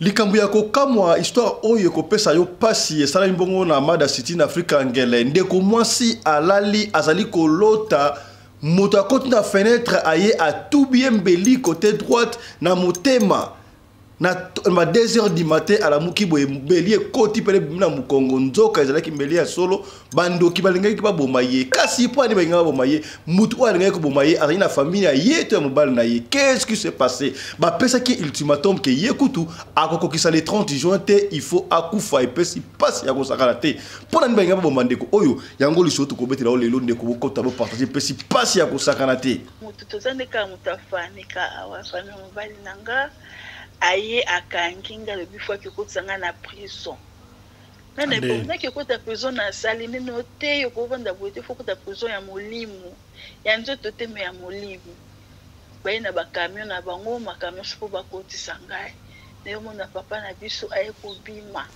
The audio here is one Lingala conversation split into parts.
Likambo ya kokamwa, histoire oyo ekopesa yo pasi, esalami bongo na Mada City na Afrika Ngele. Ndeko mwasi alali azali kolota, moto akoti na fenetre aye atubi ye mbeli kote droite na motema. Na ba 2 heures du matin alamuki boye, mbeli ekoti pene ebimi na mokongo, nzoka ezalaki mbeli ya solo. Bandoki balingaki baboma ye, kasi mpo ani balingaki baboma ye? Motu oyo alingaki koboma ye azali na famille ya ye to ya mobali na ye? Qu'est-ce qui s'est passé? Bapesaki ultimatum ke ye kutu akokokisa le 30 juin te, il faut akufa. Epesi mpasi ya kosakana te. Mpo na nini balingaki baboma ndeko oyo? Yango lisolo tokobetela oyo lelo. Ndeko, bokota bopartage, epesi mpasi ya kosakana te. Motu toza nde kaka moto afanika awa, famille mobali na nga aye akangi nga, alobi fo akekotisa nga na prison. Naki okota prison na asali nini te, okovanda boye te, fo okota prison ya molimo, ya nzoto te, me ya molimo. Baye na bacamion na bango, makambo nyonso mpo bakotisa ngai. Nayomona papa na biso aye kobima.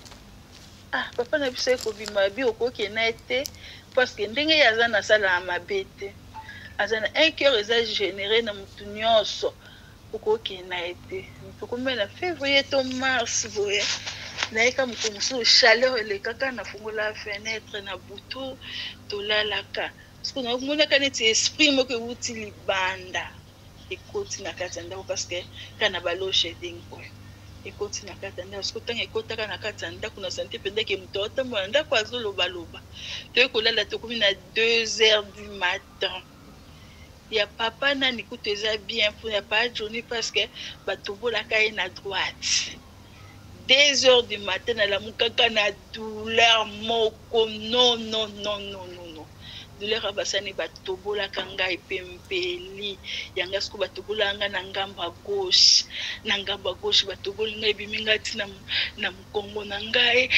Ah, papa na biso aye kobima, abi okokende na ye te, parce que ndenge ye aza na sala mabe te, aza na un cœur eza généré na motu nyonso, okokende na ye te. Tokomi na février to mars boye, nayeka mokolo mosusu chaleur elekaka, nafungola fenêtre na butu, tolalaka, parce que namonaka neti esprit moko ewuti libanda ekoti na kati ya ndako, parce que kaka na baloge oyo ekoti na kati ya ndako. Soki ntango ekotaka na kati ya ndako, na sante mpenza ke moto aotambola na ndako azolobaloba. Toye kolala, tokomi na 2 heures du matin. Ya papa nani kutu eza bien mpo ya papa Johnny, parce que batobolaka ye na droite. 2 heures du matin, nalamukaka na douleur moko, non, non, non, non, non, non, douleur ya basani. Batobolaka ngai pembeli yanga, siko batobolaka ngai na ngambo ya gauche, na ngambo ya gauche batoboli ngai, ebimi ngai ntina na mokongo na ngai.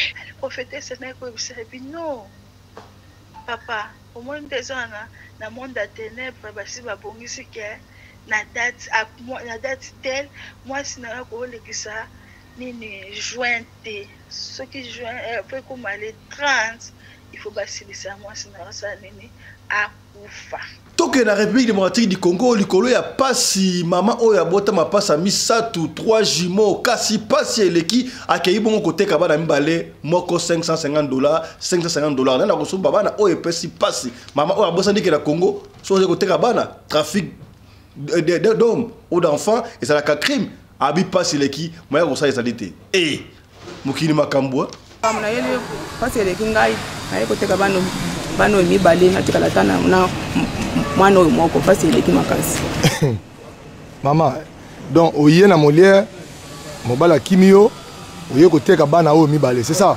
Prophétesse naye koyebisa bino, papa, omoni nde eza wana na monde ya ténèbre, basi babongisi ke na date tel mwasi na yo kolekisa nini juin te. Soki juin po ekóma le 30, il faut basilisa mwasi na yo asala nini, akufa. Tokende na République démocratique du Congo. Likolo ya pasi, mama oyo abotama pasi ya misato, 3 jumeaux, kasi pasi eleki, akei bongo koteka bana mibale, moko 550 $, 550 $. Nani akosomba bana oyo? Epesi pasi. Mama oyo abosani ke na Congo, so ozali koteka bana, trafic d'homme ou d'enfant ezalaka crime. Abi pasi eleki, moya kosala ezali te. E mokili makambo. Nayeli mpasi eleki ngai, naye koteka bana, bana oyo mibale, natikala ata na mwana oyo moko. Mpasi eleki makasi. Mama, donc oye na Molière, mobali akimi yo, oye koteka bana oyo mibale, c'est ça?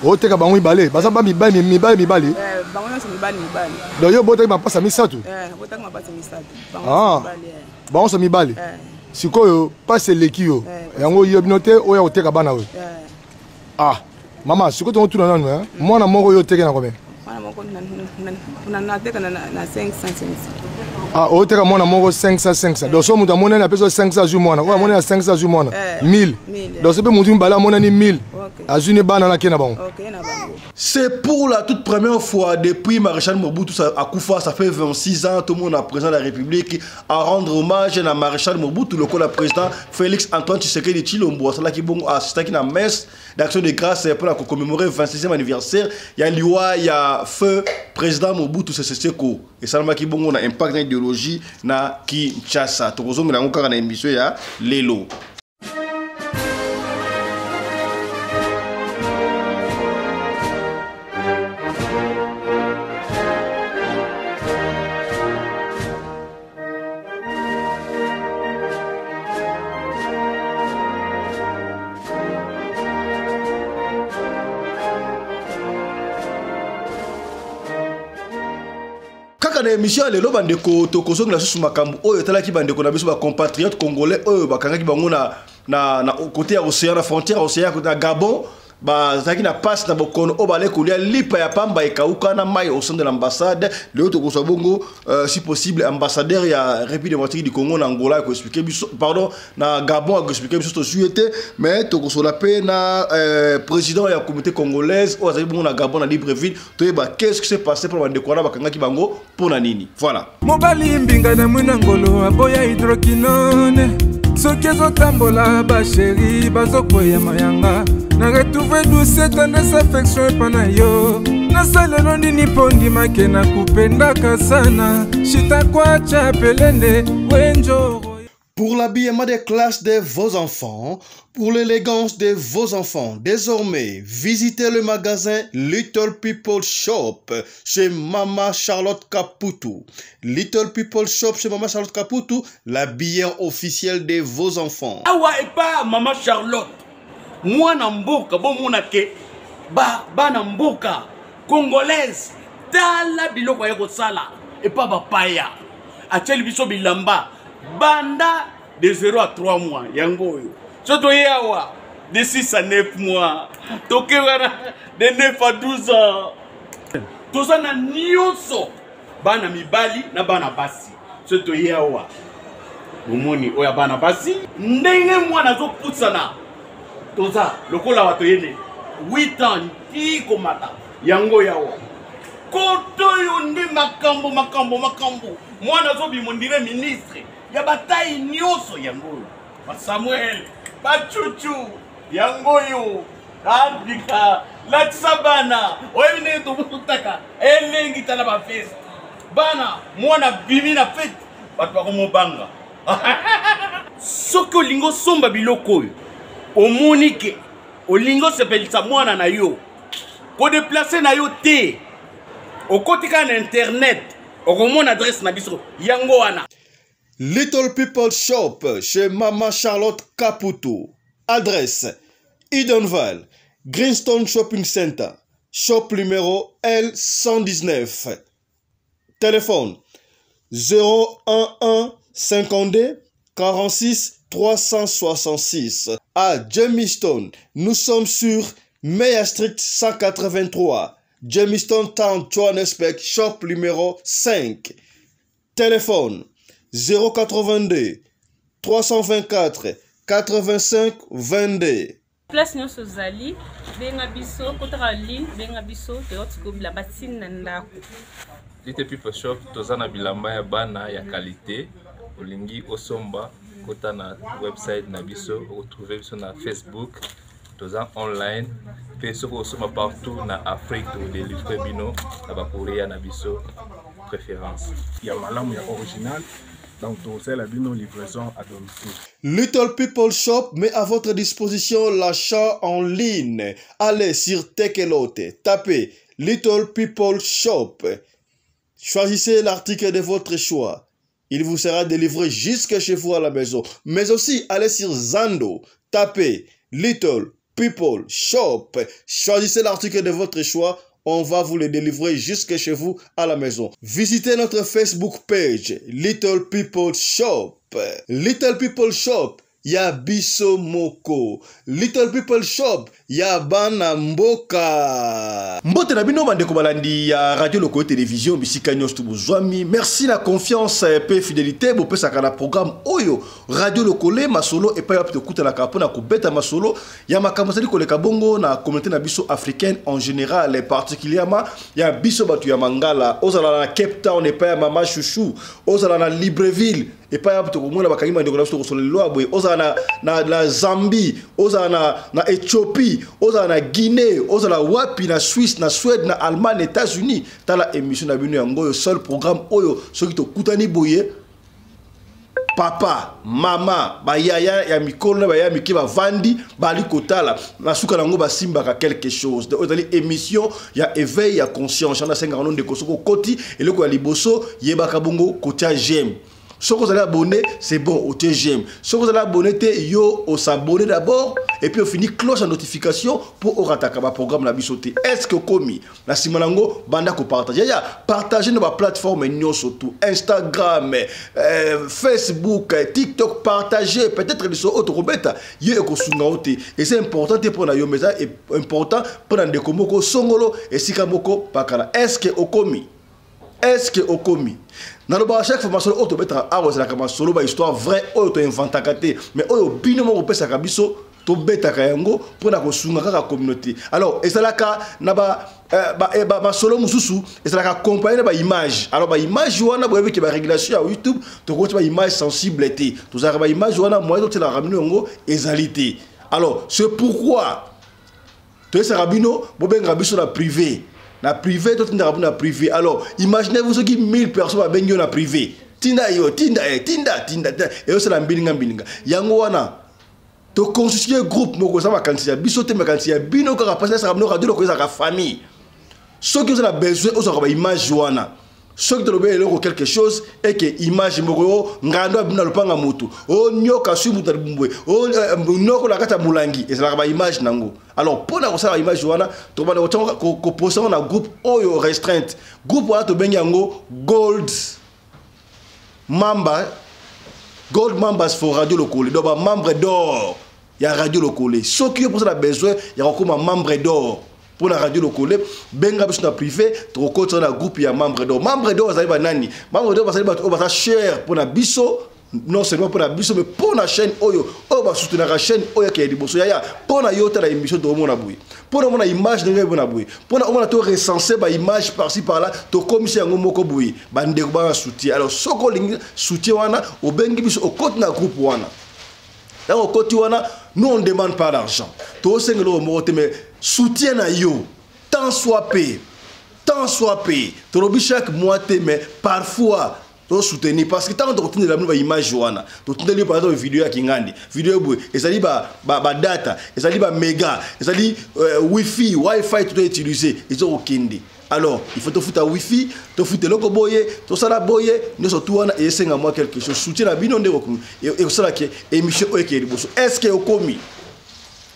Oteka bango mibale, baza ba mibali mibale mibale? Bango nyonso mibali mibali. Donc yo obotaki mapasa misato? Botaki mapasa misato. Bango nyonso mibali. Sikoyo mpasi eleki yo, yango yo bino te oyo akoteka bana oyo. Ah mama, sikoyo tongo tuna nanu, mwana moko oyo oteke na combien? Mwana moko nateka na 500. Ah, oteka mwana moko 500 500. Donc so moto amonani apesi 500, azwi mwana oyo amonani na 500, azwi mwana 1000. Donc so mpe motu mibale amonani 1000, azwi ne bana nake na bango. C'est pour la toute première fois depuis Maréchal Mobutu akufa, ça fait 26 ans, tout le monde a président de la République à rendre hommage à Maréchal Mobutu, le président Félix Antoine Tshisekedi Tshilombo, qui bon assisté qui na messe d'action de grâce pour la commémorer 26e anniversaire. Il y a liwa, il y a feu président Mobutu Sese Seko. Et ça m'a qui bon on a impact na idéologie na Kinshasa. Tokozongela yango kaka na émission ya lelo. Kaka na émission ya lelo, bandeko, tokozongela susu makambo oyo etalaki bandeko na biso, bacompatriote congolais oyo bakangaki bango na côté ya océan, na frontière ya océan na Gabon. Bazalaki na passe na bokono oyo baleki kolia lipa ya pamba ekauka na mai au sein de l'ambassade. Lelo tokozwa bongo, si possible, ambassadeur ya République démocratique du Congo na Angola akoexpliquer biso, pardon, na Gabon akoexpliquer biso. Tozwi ye te, mais tokosola mpe na président ya communauté congolaise oyo azali bongo na Gabon, na Libreville. Toyeba qu'est-ce qui s'est passé mpona bandeko wana, bakangaki bango mpo na nini. Voilà. Mobali mbinga na mwina ngolo aboya hydroquinone. Soki ezotambola basheri bazokweya mayanga. Na retrouve douce tendresse affection epa na yo. Nasalelo nini mpo ndimake nakupendaka sana. Shitakwacha pelende wenjoro. Pour l'habillement des classes de vos enfants, pour l'élégance de vos enfants, désormais, visitez le magasin Little People Shop chez Mama Charlotte Caputu. Little People Shop chez Mama Charlotte Caputu, l'habilleur officiel de vos enfants. Awa epa Mama Charlotte, mwana mboka bomona ke ba bana mboka congolaise tala biloko ya kosala epa bapaya atieli biso bilamba banda de 0 à 3 mois yango oyo so toye awa de 6 à 9 mois toke wana de 9 à 12 ans toza na nyonso bana mibali na bana basi so toye awa bomoni oyo ya bana basi ndenge mwana azopusana toza lokola bato yene 8 ans ti komata yango yawa koto oyo nde makambo makambo makambo mwana azobima ondire ministre ya batai nyonso yango oyo basamuel bacucu yango oyo abika latisa bana oyebi ndenge tobutaka elengi tala bafeste bana mwana bimi na fete bato bakomobanga soki olingi osomba biloko oyo omoni ke olingi osepelisa mwana na yo kodeplace na yo te okoti kaka na internet okomona adresse na biso yango wana. Little People Shop chez Mama Charlotte Caputo. Adresse Edenvale, Greenstone Shopping Center, shop numéro L119. Téléphone 011 52 46 366. À Jamestown, nous sommes sur Meyer Street 183, Jamestown Town, Johannesburg, shop numéro 5. Téléphone 082 324 85 22. Place nyonso ozali, benga biso, kotaka ligne, benga biso, toyoti ko bilamba ntina na ndako. Little People Shop toza na bilamba ya bana ya qualité, olingi osomba kota na website na biso, okotrouve biso na Facebook, toza online pe soki osomba partout na Afrique todelivre bino na ba courrier na biso préférence ya malamu ya original. Donc tozela bino livraison à domicile. Little People Shop met à votre disposition l'achat en ligne. Allez sur Takealot, tapez Little People Shop. Choisissez l'article de votre choix. Il vous sera délivré jusque chez vous à la maison. Mais aussi, allez sur Zando, tapez Little People Shop. Choisissez l'article de votre choix. On va vous le délivrer jusque chez vous à la maison. Visitez notre Facebook page, Little People Shop. Little People Shop, ya biso moko. Little People Shop, ya bana mboka. Mbote na bino bandeko balandi ya Radio Lokole Télévision bisika nyonso to bozwami. Merci la confiance pe fidélité bopesaka na programme oyo Radio Lokole masolo epai wapi tokutanaka mpona kobeta masolo ya makambo ezali koleka bongo na communauté na biso africaine en général et particulièrement ya biso bato ya Mangala. Ozala na Cape Town epai ya Mama Chouchou, ozala na Libreville epai ya tokomona bakangi bandeko na biso tokosola lelo ya boye, ozala na Zambie, ozala na Éthiopie, ozala na Guinée, ozala wapi na Suisse, na Suède, na Allemagne, États-Unis. Tala émission na bino yango oyo seul programme oyo soki tokutani boye papa, mama, bayaya ya mikolo na bayaya mike bavandi bali kotala na suka nango basimbaka quelque chose. Donc ezali émission ya éveil ya conscience. Na sengaka no ndeko soki okoti eloko ya liboso yebaka bongo kotia j'aime. Soki ozali abonné, c'est bon, otie j'aime. Soki ozali abonné te, yo osabonné d'abord et puis ofini cloche ya notification pour orataka ba programme na biso te. Est-ce que okomi na nsima nango banda kopartage? Ya partage na ba plateforme nyonso tout, Instagram, Facebook, TikTok, partage. Peut-être liso oyo tokobeta ye ekosunga yo te. Et c'est important te mpona yo, mais eza important mpona ndeko moko songolo esika moko pakala. Est-ce que okomi? Est-ce que okomi? Nalobaka chaque fois masolo oyo tobetaka awa ezalaka masolo ba histoire vraie oyo toinventaka te, mais oyo bino moko opesaka biso Tobetaka yango mpona kosunga kaka communauté. Alors ezalaka na ba eh, ba masolo mosusu ezalaka accompagné na baimage. Alors baimage wana, boyebi ke barégulation ya YouTube, tokoti baimage sensible te. Tozalaka baimage wana, moyen totielaka bino yango ezali te. Alors c'est pourquoi toyesaka bino bobengaka biso na privé, na privé totindaka bino na privé. Alors imaginez vous soki 1000 personnes babengi yo na privé, tinda yo, tinda eh, tinda, tinda, tinda, eyosala mbilinga mbilinga. Yango wana toconstitue groupe moko, eza makanisi ya biso te, makanisi ya bino kaka, mpasi nasaka bino radio loko ezalaka famille. Soki oza na besoin ozwaka baimage wana, soki tolobi eloko quelque chose eke image moko o ngando abimi na lopanga motu, o nyoka sui motu na libumbwe, o noko na kati ya molangi, ezalaka baimage nango. Alors mpo na kosala baimage wana, tokobanda kotia koposta yango na groupe oyo restreinte. Groupe wana tobengi yango Gold Mamba, Gold Members for Radio Lokole, donc bamembre d'or ya Radio Lokole. Soki yo mposa na besoin ya kokóma membre d'or mpo na Radio Lokole, benga biso na privé, tokokotisa na groupe ya membre d'or. Membre d'or bazali banani? Membre d'or bazali bato oyo baza cher mpo na biso, non seulement mpo na biso, mais mpo na chaîne oyo, oyo basoutenaka chaîne oyo akende liboso. Yaya, mpo na yo tala émission tokomona boye, mpo na omona image ndenge ebona boye, mpo na omona to recense baimage par-ci par-là, tokomisi yango moko boye, bandeko bana soutien. Alors soki olingi soutien wana, obengi biso, okoti na groupe wana. Ntango okoti wana, nous on demande pas d'argent, tosenga eloko moko te, mais soutien na yo, tant soit peu, tant soit peu. Tolobi chaque mois te, mais parfois tosoutenir, parce que ntango tokotindela bino baimage wana, totindeli par exemple video ya kingandi, video boye, ezali badata, ezali bamega, ezali wifi, wifi to utiliser eza kokende. Alors il faut tofuta wifi, tofuta eloko boye, tosala boye, nyonso tu wana esenga mwa quelque chose. Soutien na bino nde ekosalaki émission oyo ekeye liboso. Est ce que okomi?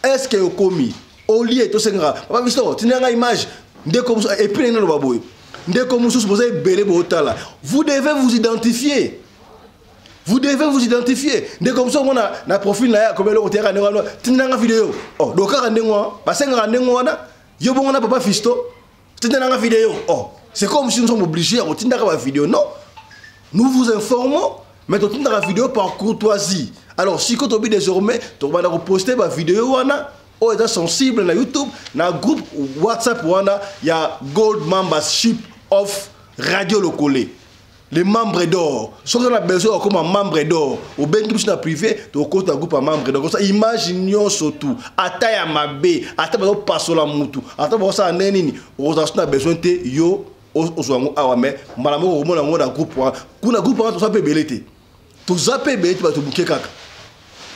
Est ce que okomi? Olie tosengaka papa biso tindela image, ndeko mosusu. Et puis ndenge naloba boye, ndeko mosusu, boza ebele bootala, vous devez vous identifier, vous devez vous identifier. Ndeko mosusu omona na profil na ye akomi eloko te, yaka ndenge wana, tindelanga video. Oh, donc kaka ndenge wana basengaka, ndenge wana yo bongo na papa Fisto, tindelanga video. Oh, c'est comme si nous sommes obligés ya kotindaka bavideo. Non, nous vous informons, mais totindaka vidéo par courtoisie. Alors sikoyo tobi désormais tokobanda koposte bavideo wana oyo eza sensible na YouTube, na groupe WhatsApp wana ya Gold Membership of Radio Lokole, les membres d'or. Soki oza na besoin ya kokoma membre d'or, obengi biso na privé, tokokota groupe ya membre d'or. Kosa image nyonso tu, ata ya mabe, ata bazopasola mutu, ata bakosala ndenge nini, okozala so na besoin te yo ozwa yango awa, mais mbala moko okomona yango na groupe wana. Kuna groupe wana toza mpe ebele te, toza mpe ebele te, bato moke kaka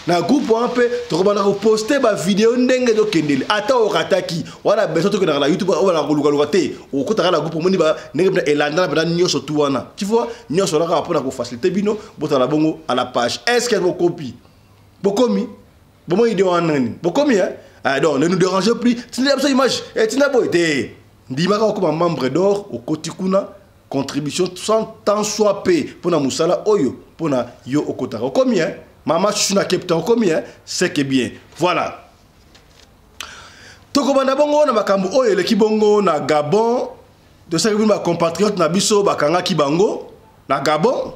na groupe wana. Mpe tokobanda koposte bavideo ndenge ezokendele. Ata okataki wana besoin tokendaka na YouTube oyo na kolukaluka te, okotaka na groupe, omoni ndenge mpena elandana mpena nyonso tu wana, tu vois, nyonso wana kaka mpona kofacilite bino botala bongo à la page. Est ce que bokopi, bokomi, bomoi idée wana nini bokomi, hein? Ah, donc ne nous dérangez plus, tindela biso image, eh, tinda boye te. Ndimaka okoma membre d'or, okoti kuna, contribution sans tant soit pe mpona mosala oyo mpona yo okotaka. Okomi, hein? Mama Chuchu na Cape Town, okomi, hein? C'est que bien. Voilà, tokobanda bongo na makambo oyo eleki bongo na Gabon. Tosalaki bino bacompatriote na biso bakangaki bango na Gabon,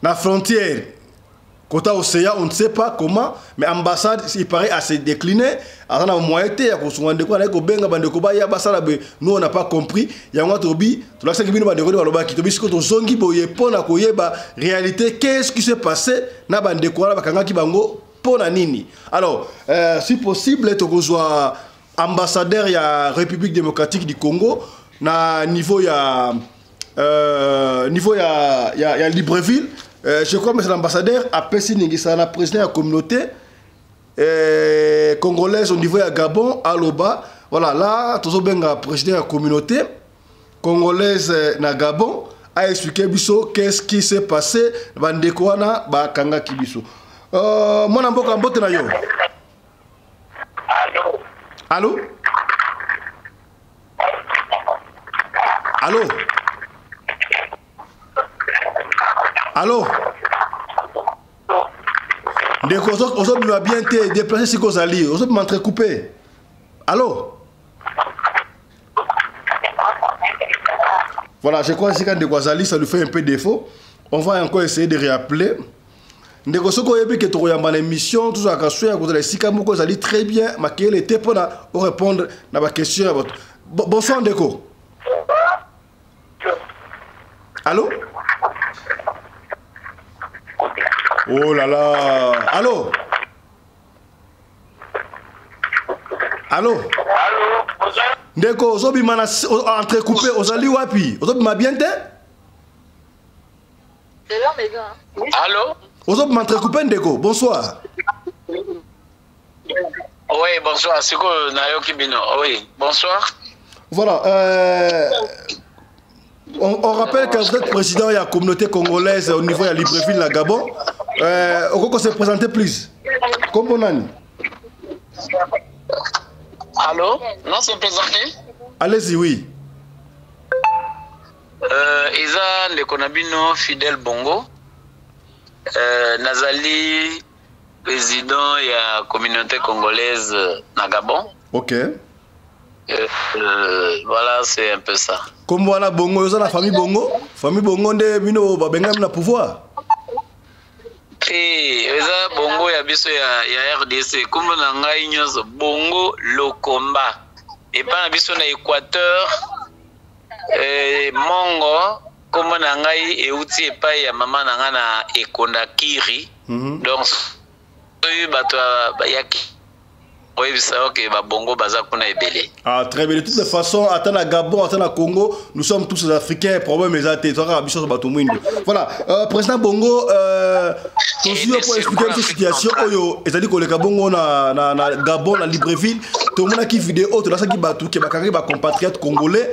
na frontière kota océan, on ne sait pas comment, mais ambassade, il paraît, a se décliné, aza na moyen te ya kosunga ndeko anaye kobenga bandeko baya basala boye. Nous on n'a pas compris yango wana. Tobi tolakisaki bino bandeko nde balobaki. Tobi sikoyo tozongi boye mpo na koyeba réalité, qu'est-ce qui s'est passé na bandeko wana, bakangaki bango mpo na nini. Alors si possible tokozwa ambassadeur ya République démocratique du Congo na niveau ya Libreville. Je crois que c'est l'ambassadeur apesi ningisa na président ya communauté congolaise au niveau ya Gabon aloba. Voilà, là tozobenga président ya communauté congolaise na Gabon a expliqué biso qu'est-ce qui s'est passé, bandeko wana bakangaki biso. Mwana mboka, mbote na yo. Allô, allô, allô, ndeko, ozobima bien te, déplace sika ozali, ozobima entrecoupé. Allô, voilà, je crois que ndeko azali, ça lui fait un peu défaut. On va encore essayer de réappeler. Ndeko, soki oyebi ke tokoyamba na émission, tozalaka soin ya kozala esika moko ezali très bien makeyele te mpona orépondre na baquestion ya bato. Bonsoir ndeko. Allo? Oh là là. Allo? Allo? Ndeko, ozobima na entrecoupé, ozali wapi? Ozobima bien te? Allô? Ozobima entrecoupé ndeko. Bonsoir. Oui, bonsoir. Siko nayoki bino. Oui, bonsoir. Voilà. On rappelle que vous êtes président de la communauté congolaise au niveau de Libreville, la Gabon. On peut se présenter plus. Comment on a? Allô? Non, se présenter? Allez-y, oui. Eza ndeko na bino Fidèle Bongo. Nazali président ya communauté congolaise na Gabon. Ok. Voilà, c'est un peu ça. Comme voilà Bongo, vous la famille Bongo, famille Bongo nde bino ba benga na pouvoir. Eh, eza Bongo ya biso ya RDC, kombo na ngai nyonso Bongo Lokomba. Epa na biso na Équateur, Mongo, kombo na ngai euti epai ya mama na ngai na Ekonda Kiri. Donc soki bato ya oyebisa oke ba Bongo baza kuna ebele. Ah, très bien. De toute façon, ata na Gabon, ata na Congo, nous sommes tous des Africains, problème eza te, toka biso bato mwindo. Voilà, président Bongo, tozwi yo pour expliquer une situation oyo ezali koleka bongo na Gabon, na Libreville. Tomonaki vidéo oyo tolasaki bato ke bakangaki ba compatriotes congolais,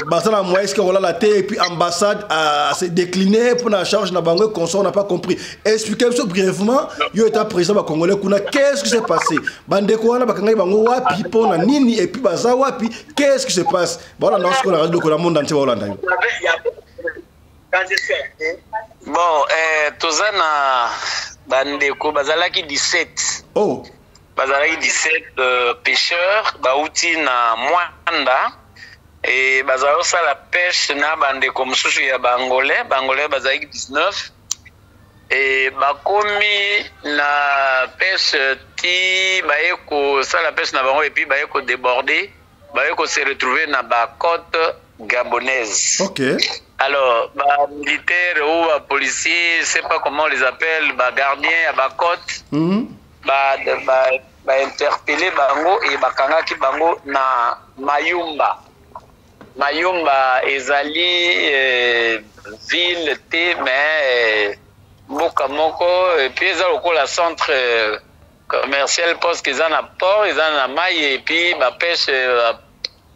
baza na moyen esika kolala te, et puis ambassade a s'est décliné pour la charge na bango, consort, on n'a pas compris. Expliquez biso brièvement, yo état président ba congolais kuna, qu'est-ce qui s'est passé? Bandeko wana bakangaki bango wapi pona nini, et puis baza wapi, qu'est-ce qui se passe? Voilà, dans ce qu'on a radio ko na monde entier ba yo. Bon, toza na bandeko bazalaki 17. Oh. Bazalaki 17 pêcheurs bauti na Mwanda et bazali kosala pêche na bandeko mosusu ya Bangolais. Bangolais bazalaki 19 et bakomi na pêche ti baye kosala pêche na bango et puis baye ko déborder, baye ko se retrouver na ba côte gabonaise. Ok. Alors, ba militaire ou ba policier, je sais pas comment on les appelle, ba gardien ya ba côte, ba interpeller bango et bakangaki bango na Mayumba. Mayumba ezali ville te, mais mboka moko, et puis eza lokola centre commercial parce que eza na port, eza na mai et puis ba pêche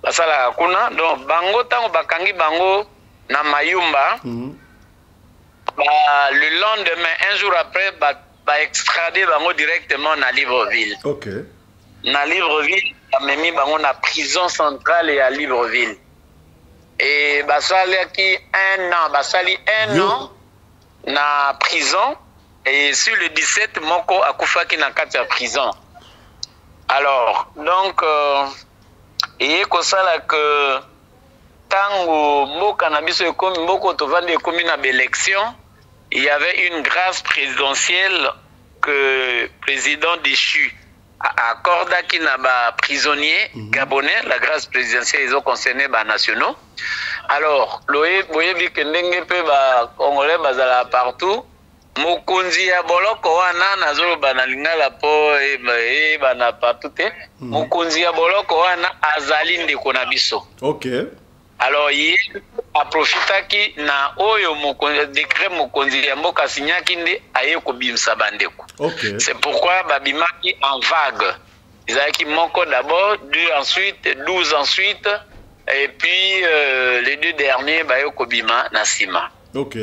basalaka kuna. Donc bango ntango bakangi bango na Mayumba, ba, le lendemain, un jour après, ba extrader bango directement na Libreville. Ok. Na Libreville, bamemi bango na prison centrale ya Libreville. Et basalaki un an, basali un Yo. an na prison, et sur le 17 moko akufaki na kati ya prison. Alors, donc eye kosala que tango mboka na biso ekomi, mboka tovandi ekomi na baélection, il y avait une grâce présidentielle que président déchu accordaki na ba prisonniers gabonais. La grâce présidentielle ils ont concerné ba nationaux. Alors loye boyebi ke ndenge mpe ba congolais bazala partout, mokonzi ya boloko wana, nazoloba na lingala po eyebana partout te, mokonzi ya boloko wana azali ndeko na biso. Ok. Alors ye aprofitaki na oyo mokonzi, décret mokonzi ya mboka asinyaki, nde aye kobimisa bandeko. Ok. C'est pourquoi babimaki en vague. Ezalaki moko d'abord, deux ensuite, 12 ensuite, et puis les deux derniers baye kobima na nsima. Ok.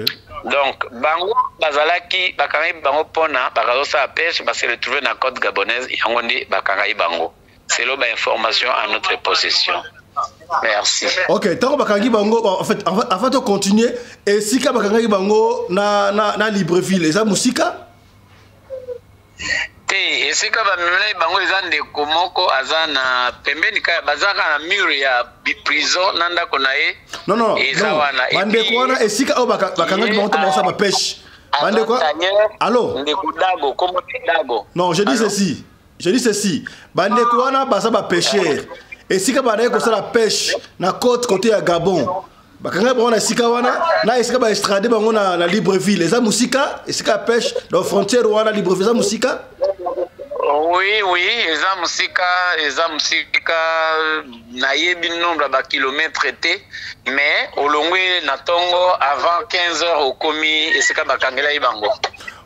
Donc bango bazalaki, bakangaki bango mpona bakazosala pêche, base retrouve na côte gabonaise, yango nde bakangaki bango, selon bainformation à notre possession. Merci. Ok, ntango bakangi bango, bon, en fait, avant de continuer, esika bakangaki bango na Libreville, eza mosika? Te, esika bamemelaki bango eza ndeko moko aza na pembeni kaka, baza kaka na mur ya prison na ndako na ye. Non, non, Eza non. wana. Et Bandeko puis, wana, esika oyo bakangaki bango ntango basala bapêche. Bandeko, allo? Ndeko Dago, kombo Dago. Non, je dis ceci. Je dis ceci. Bandeko wana baza ba pêcheurs. Esika bandaki kosala pêche na côte côté ya Gabon. Bakanga bango na esika wana na esika ba extrader bango na, na Libreville. Eza musika, esika ya pêche dans frontière wana Libreville eza musika. Oui, oui, eza musika, eza musika nayebi nombre ya ba kilomètre te, mais olongwe na tongo avant 15 heures okomi esika bakangelaki bango.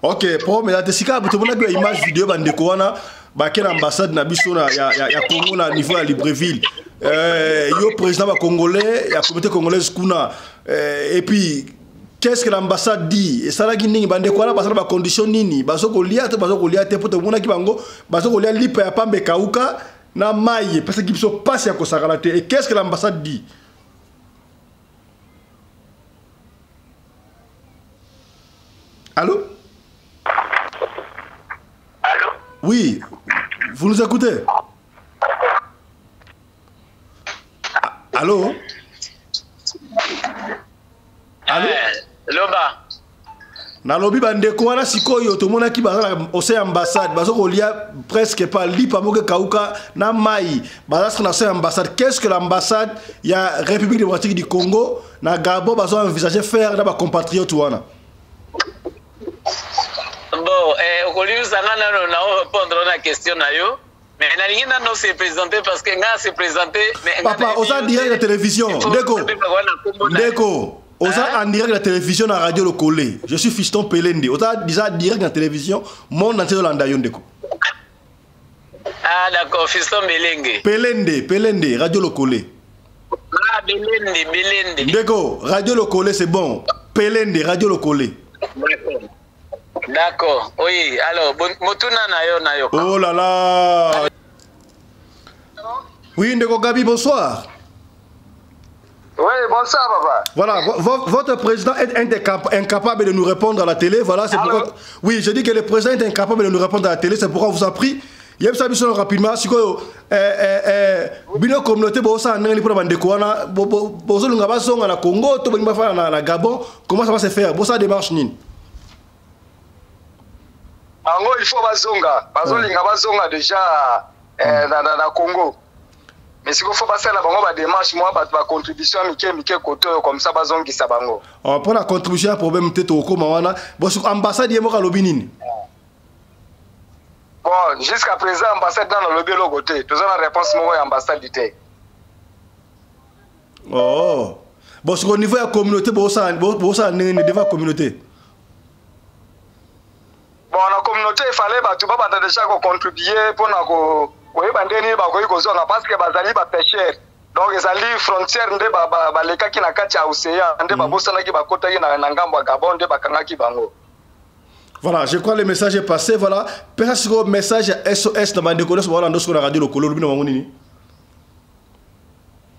Ok, problème eza te. Sika tomonaki ba image vidéo bandeko wana bake na ambassade na biso na, ya, ya, ya Congo na niveau ya Libreville. Yo président ba congolais ya communauté congolaise kuna et puis qu'est-ce que l'ambassade dit? Esalaki nini bandeko wana basala ba condition nini? Bazo kolia te, bazo kolia te po tomonaki bango bazo kolia lipa ya pambe kauka na mai epesaki biso pasi ya kosakana te. Et qu'est-ce que l'ambassade dit? Allô? Allô? Oui, vous nous écoutez? Allô? Allô? Loba. Nalobi bandeko wana sikoyo tomonaki baza na ose ya ambassade bazo kolia presque pas lipa moko ekauka na mai baza na ose ya ambassade. Qu'est-ce que l'ambassade ya République démocratique du Congo na Gabon bazo envisager faire na ba compatriotes wana? Bon, okolimisa nga nano na répondre na question na yo. Mais nalingi nano se présenter parce que nga se présenter, mais nga Papa, nayebi oza yo direct te. na télévision. Il faut Ndeko. que peuple wana kombo na Ndeko. Oza Hein? en direct na télévision na radio Lokole. Je suis Fiston Pelende. Oza déjà direct na télévision, monde entier olanda yo ndeko. Ah d'accord, Fiston Belenge. Pelende, Pelende, radio Lokole. Ah Belende, Belende. Ndeko, radio Lokole c'est bon. Pelende, radio Lokole. D'accord. D'accord. Oui, alors bon, motuna na yo na yo. Oh là là. Oui, Ndeko Gabi, bonsoir. Oui, bonsoir papa. Voilà, votre président est incapable de nous répondre à la télé. Voilà, c'est Allô? pourquoi. Oui, je dis que le président est incapable de nous répondre à la télé, c'est pourquoi on vous a pris. Yebisa biso rapidement, sikoyo, bino communauté bo sa ndenge pona bandeko wana, bo, bo, bozolunga bazonga na Congo, to bolingi bafana na Gabon, comment ça va se faire? Bosa démarche nini? Bango il faut bazonga, bazolinga bazonga déjà, na Congo. Mais s'il faut passer la bango ba démarche moi ba, ba contribution mike mike koto comme ça bazongisa bango. Oh, pour la contribution problème te to koma wana, bo siko ambassade ye moka lobi nini? Bon, jusqu'à présent ambassade dans le lobby logo te. Toza na réponse moko ya ambassade te. Oh. Bon, sur le niveau de la communauté, bon, ça, bon, bon, ça, ndenge devant la communauté. Bon, la communauté, il fallait ba tout ba ba déjà ko contribuer pour na ko koyeba ndenge nini bakoki kozonga parce que bazali ba pêcheurs. Donc ezali frontière nde ba, ba, balekaki na kati ya océan nde babosanaki bakotaki na ngambo ya Gabon nde bakangaki bango. Voilà, je crois que le message est passé. Voilà, pesa siko message ya SOS na bandeko nyonso balanda siko na radio Lokolo, lobi na bango nini?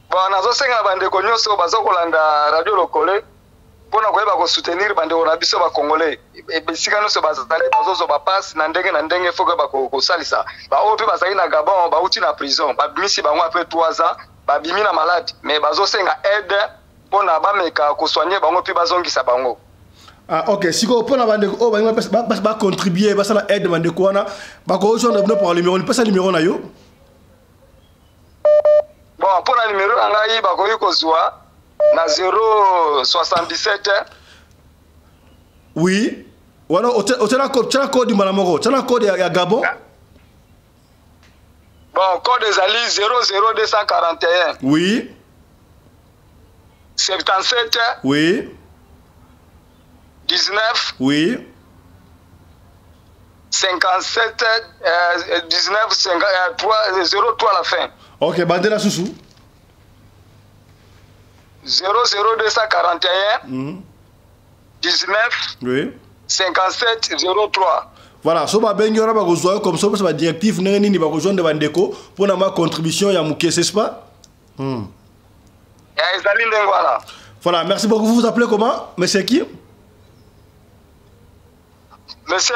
Bon, nazosenga na bandeko nyonso baza kolanda radio Lokolo mpona koyeba kosoutenir bandeko na biso ba Congolais. Bisika nyonso bazali bazozwa ba passe na ndenge na ndenge, faut koyeba kosalisa. Ba oyo mpe bazali na Gabon, bauti na prison, babimisi bango après 3 ans, babimi na malade, mais bazosenga aide mpona bameka kosoigner bango mpe bazongisa bango. Ah, ok, siko mpona bandeko oyo balingi ba contribuer, basala aide bandeko wana, bakojoindre bino par numéro, nipesa numéro na yo? Bon, mpona numéro na ngai bakoki kozwa na zéro soixante-dix-sept. Oui. Wana, otiela code, otiela code mbala moko, otiela code ya Gabon. Bon, code ezali zéro zéro deux cent quarante et un. Oui. 77. Oui. 19. Oui. 57, 19, 3, 0, 3 à la fin. Ok, bandela susu. 0, 0, 241. 19. Oui. 57, 0, 3. Voilà, so ba bengi wana ba kozwa comme ça, ba directive ndenge nini ba kozwa nde bandeko pour na ma contribution ya muke, c'est pas? Ya ezali ndenge wana. Voilà, merci beaucoup. Vous vous appelez comment? Monsieur qui? Monsieur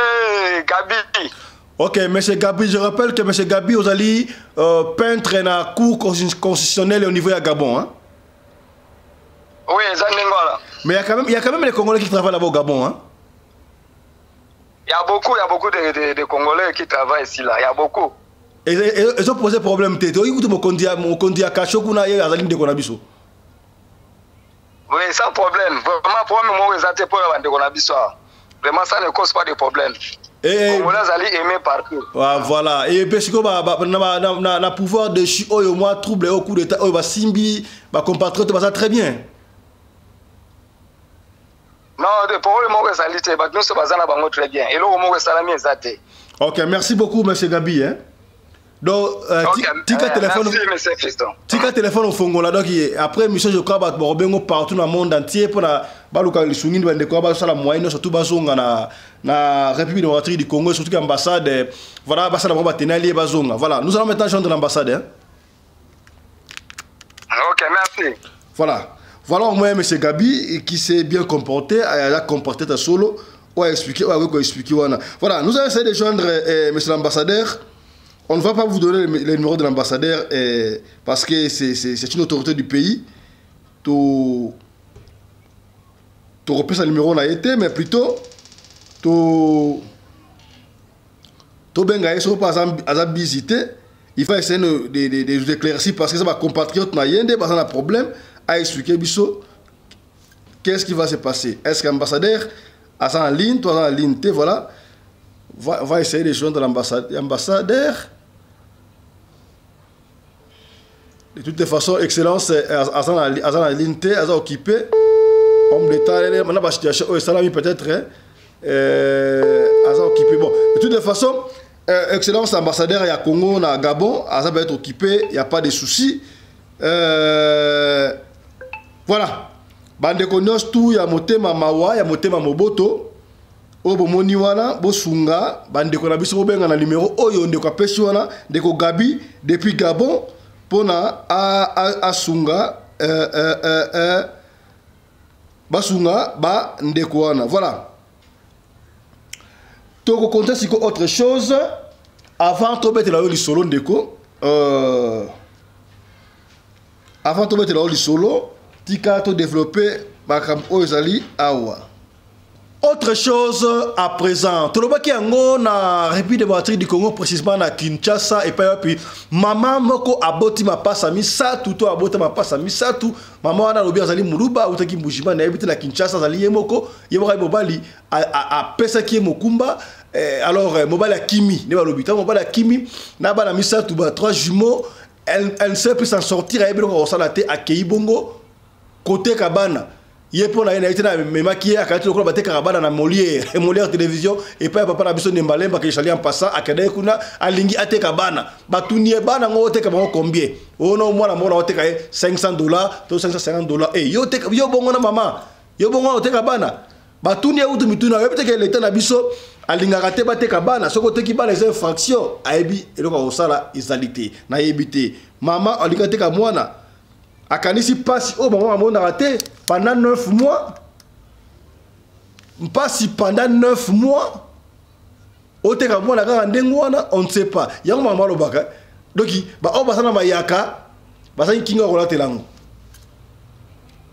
Gabi. Ok, Monsieur Gabi, je rappelle que Monsieur Gabi Ozali, peintre na cour constitutionnelle au niveau ya Gabon, hein? Oui, ezali ndenge wana. Mais il y a quand même les Congolais qui travaillent là-bas au Gabon, hein? Il y a beaucoup, il y a beaucoup de Congolais qui travaillent ici là. Il y a beaucoup. Ezo poser problème te. Toyoki kutu mokonzi ya mokonzi ya kasho kuna ye azali ndeko na biso. Oui, sans problème. Vraiment problème moko eza te mpo ya bandeko na biso awa. Vraiment ça ne cause pas de problème. Et Congolais azali aimé partout. Ah, voilà. Et puis sikoyo ba, ba, na, na, na, na, na pouvoir déchu oyo mwa trouble oyo coup d'état oyo basimbi ba compatriotes baza très bien. Non, de problème moko ezali te. Bato nyonso baza na bango très bien. Eloko moko esalami eza te. Ok, merci beaucoup monsieur Gabi hein. Donc Ok, tika téléphone merci, monsieur Fiston. Tika téléphone ofongola donc après mission je crois bato bakobengo partout na monde entier mpona baluka lisungi nde bandeko basala moyen nyonso surtout bazonga na République démocratique du Congo, surtout qu'ambassade voilà basala bango batenali ye bazonga. Voilà, nous allons maintenant joindre l'ambassade hein. Ok, merci. Voilà. Voilà au moins monsieur Gabi qui s'est bien comporté, a comporté ta solo, ou a expliqué, ou a expliqué, wana. Voilà, nous allons essayer de joindre monsieur l'ambassadeur. On ne va pas vous donner le numéro de l'ambassadeur parce que c'est une autorité du pays. To, to repère sa numéro na été, mais plutôt to, to benga ye soko pa aza visité. Il va essayer de nous éclaircir parce que ça va compatriote na yende, baza na problème à expliquer biso qu'est-ce qui va se passer. Est-ce qu'ambassadeur aza en ligne, toi en ligne, te voilà. Va essayer de joindre l'ambassadeur. De toutes les façons, Excellence, aza na ligne te, aza occupé. Homme d'État, elle est maintenant, bah, situation, oh, salami peut-être, hein. Aza occupé. Bon, de toutes les façons, Excellence, ambassadeur, il y a Congo, na Gabon, aza va être occupé, il n'y a pas de souci. Voilà. Bande konyos tout, il y a motema mawa, il y a motema moboto. Oyo bomoni wana, bosunga, bandeko na biso bobenga na numéro oyo ndeko apesi wana, ndeko Gabi depuis Gabon pona asunga, basunga ba ndeko wana. Voilà. Toko compter siko autre chose avant tobetela yo lisolo ndeko. Avant tobetela yo lisolo, tika to développer makambo oyo ezali awa. Autre chose à présent, tolobaki yango na République démocratique du Congo, précisément na Kinshasa, et puis mama moko aboti mapasa misatu, to abota mapasa misatu, mama wana alobi azali muluba, outaki Mbujimayi, na yebite na Kinshasa, azali ye moko, ye moko ayi mobali, apesaki ye mokumba, alors, mobali akimi, ne balobi, tango mobali akimi, na bana misatu, ba 3 jumeaux, elle ne sait plus s'en sortir, ayebi eloko akosala te, akei bongo, côté kabana. Ye mpo na ye na ye te na memaki ye, akati lokola batekaka bana na Molière, Molière télévision, et puis papa na biso Nembalemba, ke Charlie en passant, akendaki kuna, alingi ateka bana. Batuni ye bana ngo oteka bango combien? Oh non, mwana moko na oteka ye 500 $, to 550 $. Eh, yo teka, yo bongo na mama, yo bongo na oteka bana. Batuni ye utu mituna, yo teka l'État na biso, alingaka te bateka bana, soko oteki bana eza infraction, ayebi eloko ya kosala ezali te. Nayebi te. Mama alingi ateka mwana. Akanisi pasi oyo bango bamonaka te pendant 9 mois. Mpasi pendant 9 mois. Oteka mwana kaka ndenge wana, on ne sait pas. Yango mama alobaka. Donc, ba oyo baza na mayaka, bazangi kinga kolatela yango.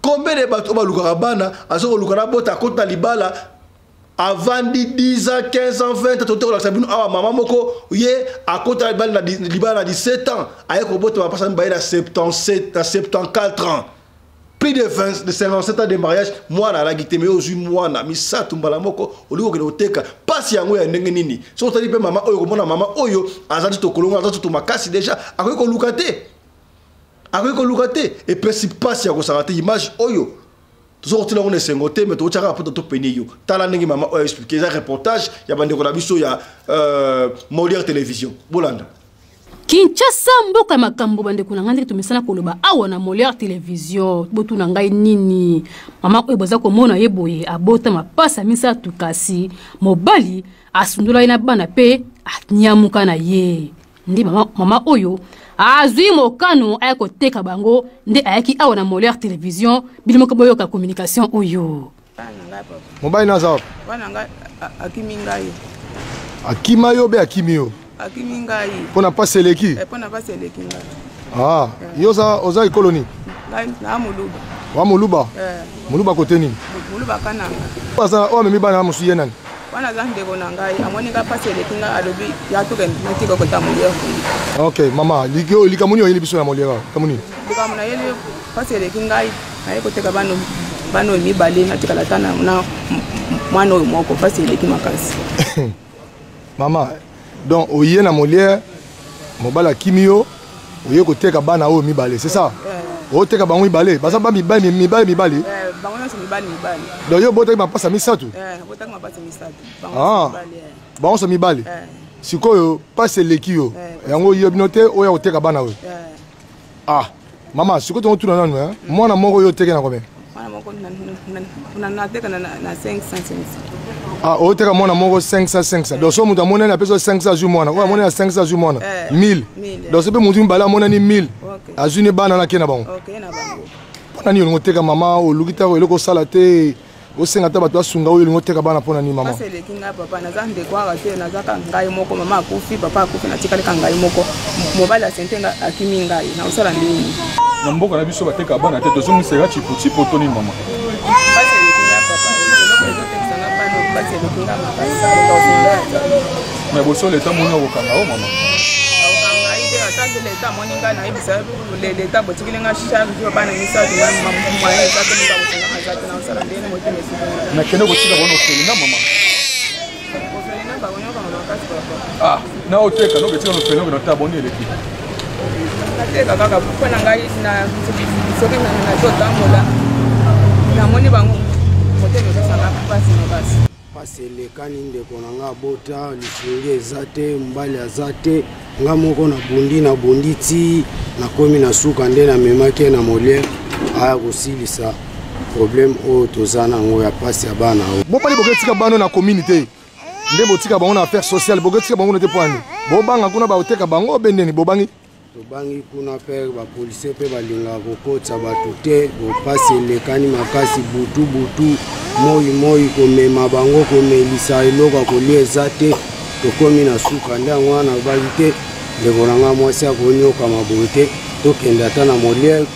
Combien de bato oyo balukaka bana, aza koluka na bota, akota na libala, avandi 10 ans, 15 ans, 20 ans, tote kolakisa bino awa mama moko, ye akota libala na libala na 17 ans, aye kobota bapasa mibale na 77, na 74 ans. Plus de 20, de 57 ans de mariage, mwana alaki te, mais ozwi mwana misato mbala moko, olingi kokende koteka. Pasi yango ya ndenge nini? Soki otali mpe mama oyo, komona mama oyo, aza nzoto kolonga, aza nzoto makasi déjà, akoki koluka te. Akoki koluka te. Epesi pasi ya kosaka te image oyo. Tozo kotila ngo na esengo te, mais tokotiaka po to peni yo. Tala ndenge mama oyo expliquer, eza reportage ya bandeko na biso ya Molière Télévision. Bolanda. Kinshasa mboka ya makambo bandeko na ngai ndenge tomesana koloba awa na Molière Télévision. Botuna ngai nini? Mama oyo boza komona ye boye abota mapasa misato kasi mobali asundola ye na bana pe anyamuka na ye. Nde mama oyo azwi mokano aya koteka bango nde ayaki awa na Molière Télévision. Bino moko boyoka communication oyo. Mobali na aza wapi? Bana ngai, akimi ngai. Akima yo be akimi yo? Akimi ngai. Mpona pasi eleki? Mpona pasi eleki ngai. Yo oza ekolo nini? Ngai na Moluba. Wa Moluba? Moluba kote nini? Moluba kananga. Oyo amemi bana mosusu ye nani? Wana aza ndeko na ngai, amoni nga mpasi eleki ngai, alobi ya tokende natika kota Molière. Ok mama, likambo nini oyeli biso na Molière? Likambo nini? Likambo nayeli, mpasi eleki ngai, naye koteka bana bana oyo mibale, natikala ata na mwana oyo moko, mpasi eleki makasi. Mama, donc oye na Molière, mobali akimi yo, oye koteka bana oyo mibale, c'est ça? Eh. Oteka bango mibale, baza ba mibali mibali mibale? Eh, bango nyonso mibali mibali. Donc yo obotaki mapasa misato? Eh, obotaki mapasa misato. Ah. Bango nyonso mibali. Sikoyo mpasi eleki yo, yango yo bino te oya koteka bana oyo. Ah mama, sikoyo tongotuna nanu, mwana moko yo oteki na combien? Mwana moko nateka na 500. Ah, oteka mwana moko 500 500. Donc so moto amonani apesi 500, azwi mwana oyo amonani na 500, azwi mwana 1000. Donc so mpe motu mibale amonani 1000, azwi ne bana nake na bango. Mpona nini olingi oteka, mama? Oluki tako eloko osala te, osenga ata bato basunga oyo, olingi oteka bana mpona nini, mama? Pasi eleki ngai papa, naza ndeko awa te, naza ka ngai moko. Mama akufi, papa akufi, natikali ka ngai moko. Mobali asente nga, akimi ngai, nakosala ndeni? Na mboka na biso bateka bana te. Tozongisela chipochipo to nini, mama? Pasi eleki ngai papa, eloko ezotekisa nga bana, pasi eleki ngai makasi. Me boso leta moni akokanga o, mama? Ata nde leta amoni ngai, nayebisa leta botikeli nga charge oyo, bana misato, moyen eza te, moto akosunga aza te, nakosala ndenge? Motema esuki. Nakende kotika bango orphelinat, mama. Orphelinat bakonyokama makasi papa. Ah, na oteka noketika na orphelinat, okenda ta boni eleki. Nateka kaka mpo na ngai, soki nazotambola namoni bango, motema ezosanga mpasi makasi. Mpasi elekani ndeko na nga, abota lisungi eza te, mobali aza te, nga moko nabundi nabundi ti nakomi na suka, nde namemaki ye na Molière aya kosilisa problème oyo toza nango ya mpasi ya bana oyo. Bopali boketika bano na commune te, nde botika bango na affaire sociale, boketika bango na te mpo ani bobanga kuna baoteka bango be ndeni bobangi? Tobangi kuna mpe bapolisier mpe balingaka kokotisa bato te. Bopasi elekani makasi, butu butu, moi moi, komema bango, komelisa, eloko ya kolia eza te. Tokomi na suka, nde yango wana nalobaki te, ndeko na ngai mwasi akonyokama boye te, tokende ata na Molière,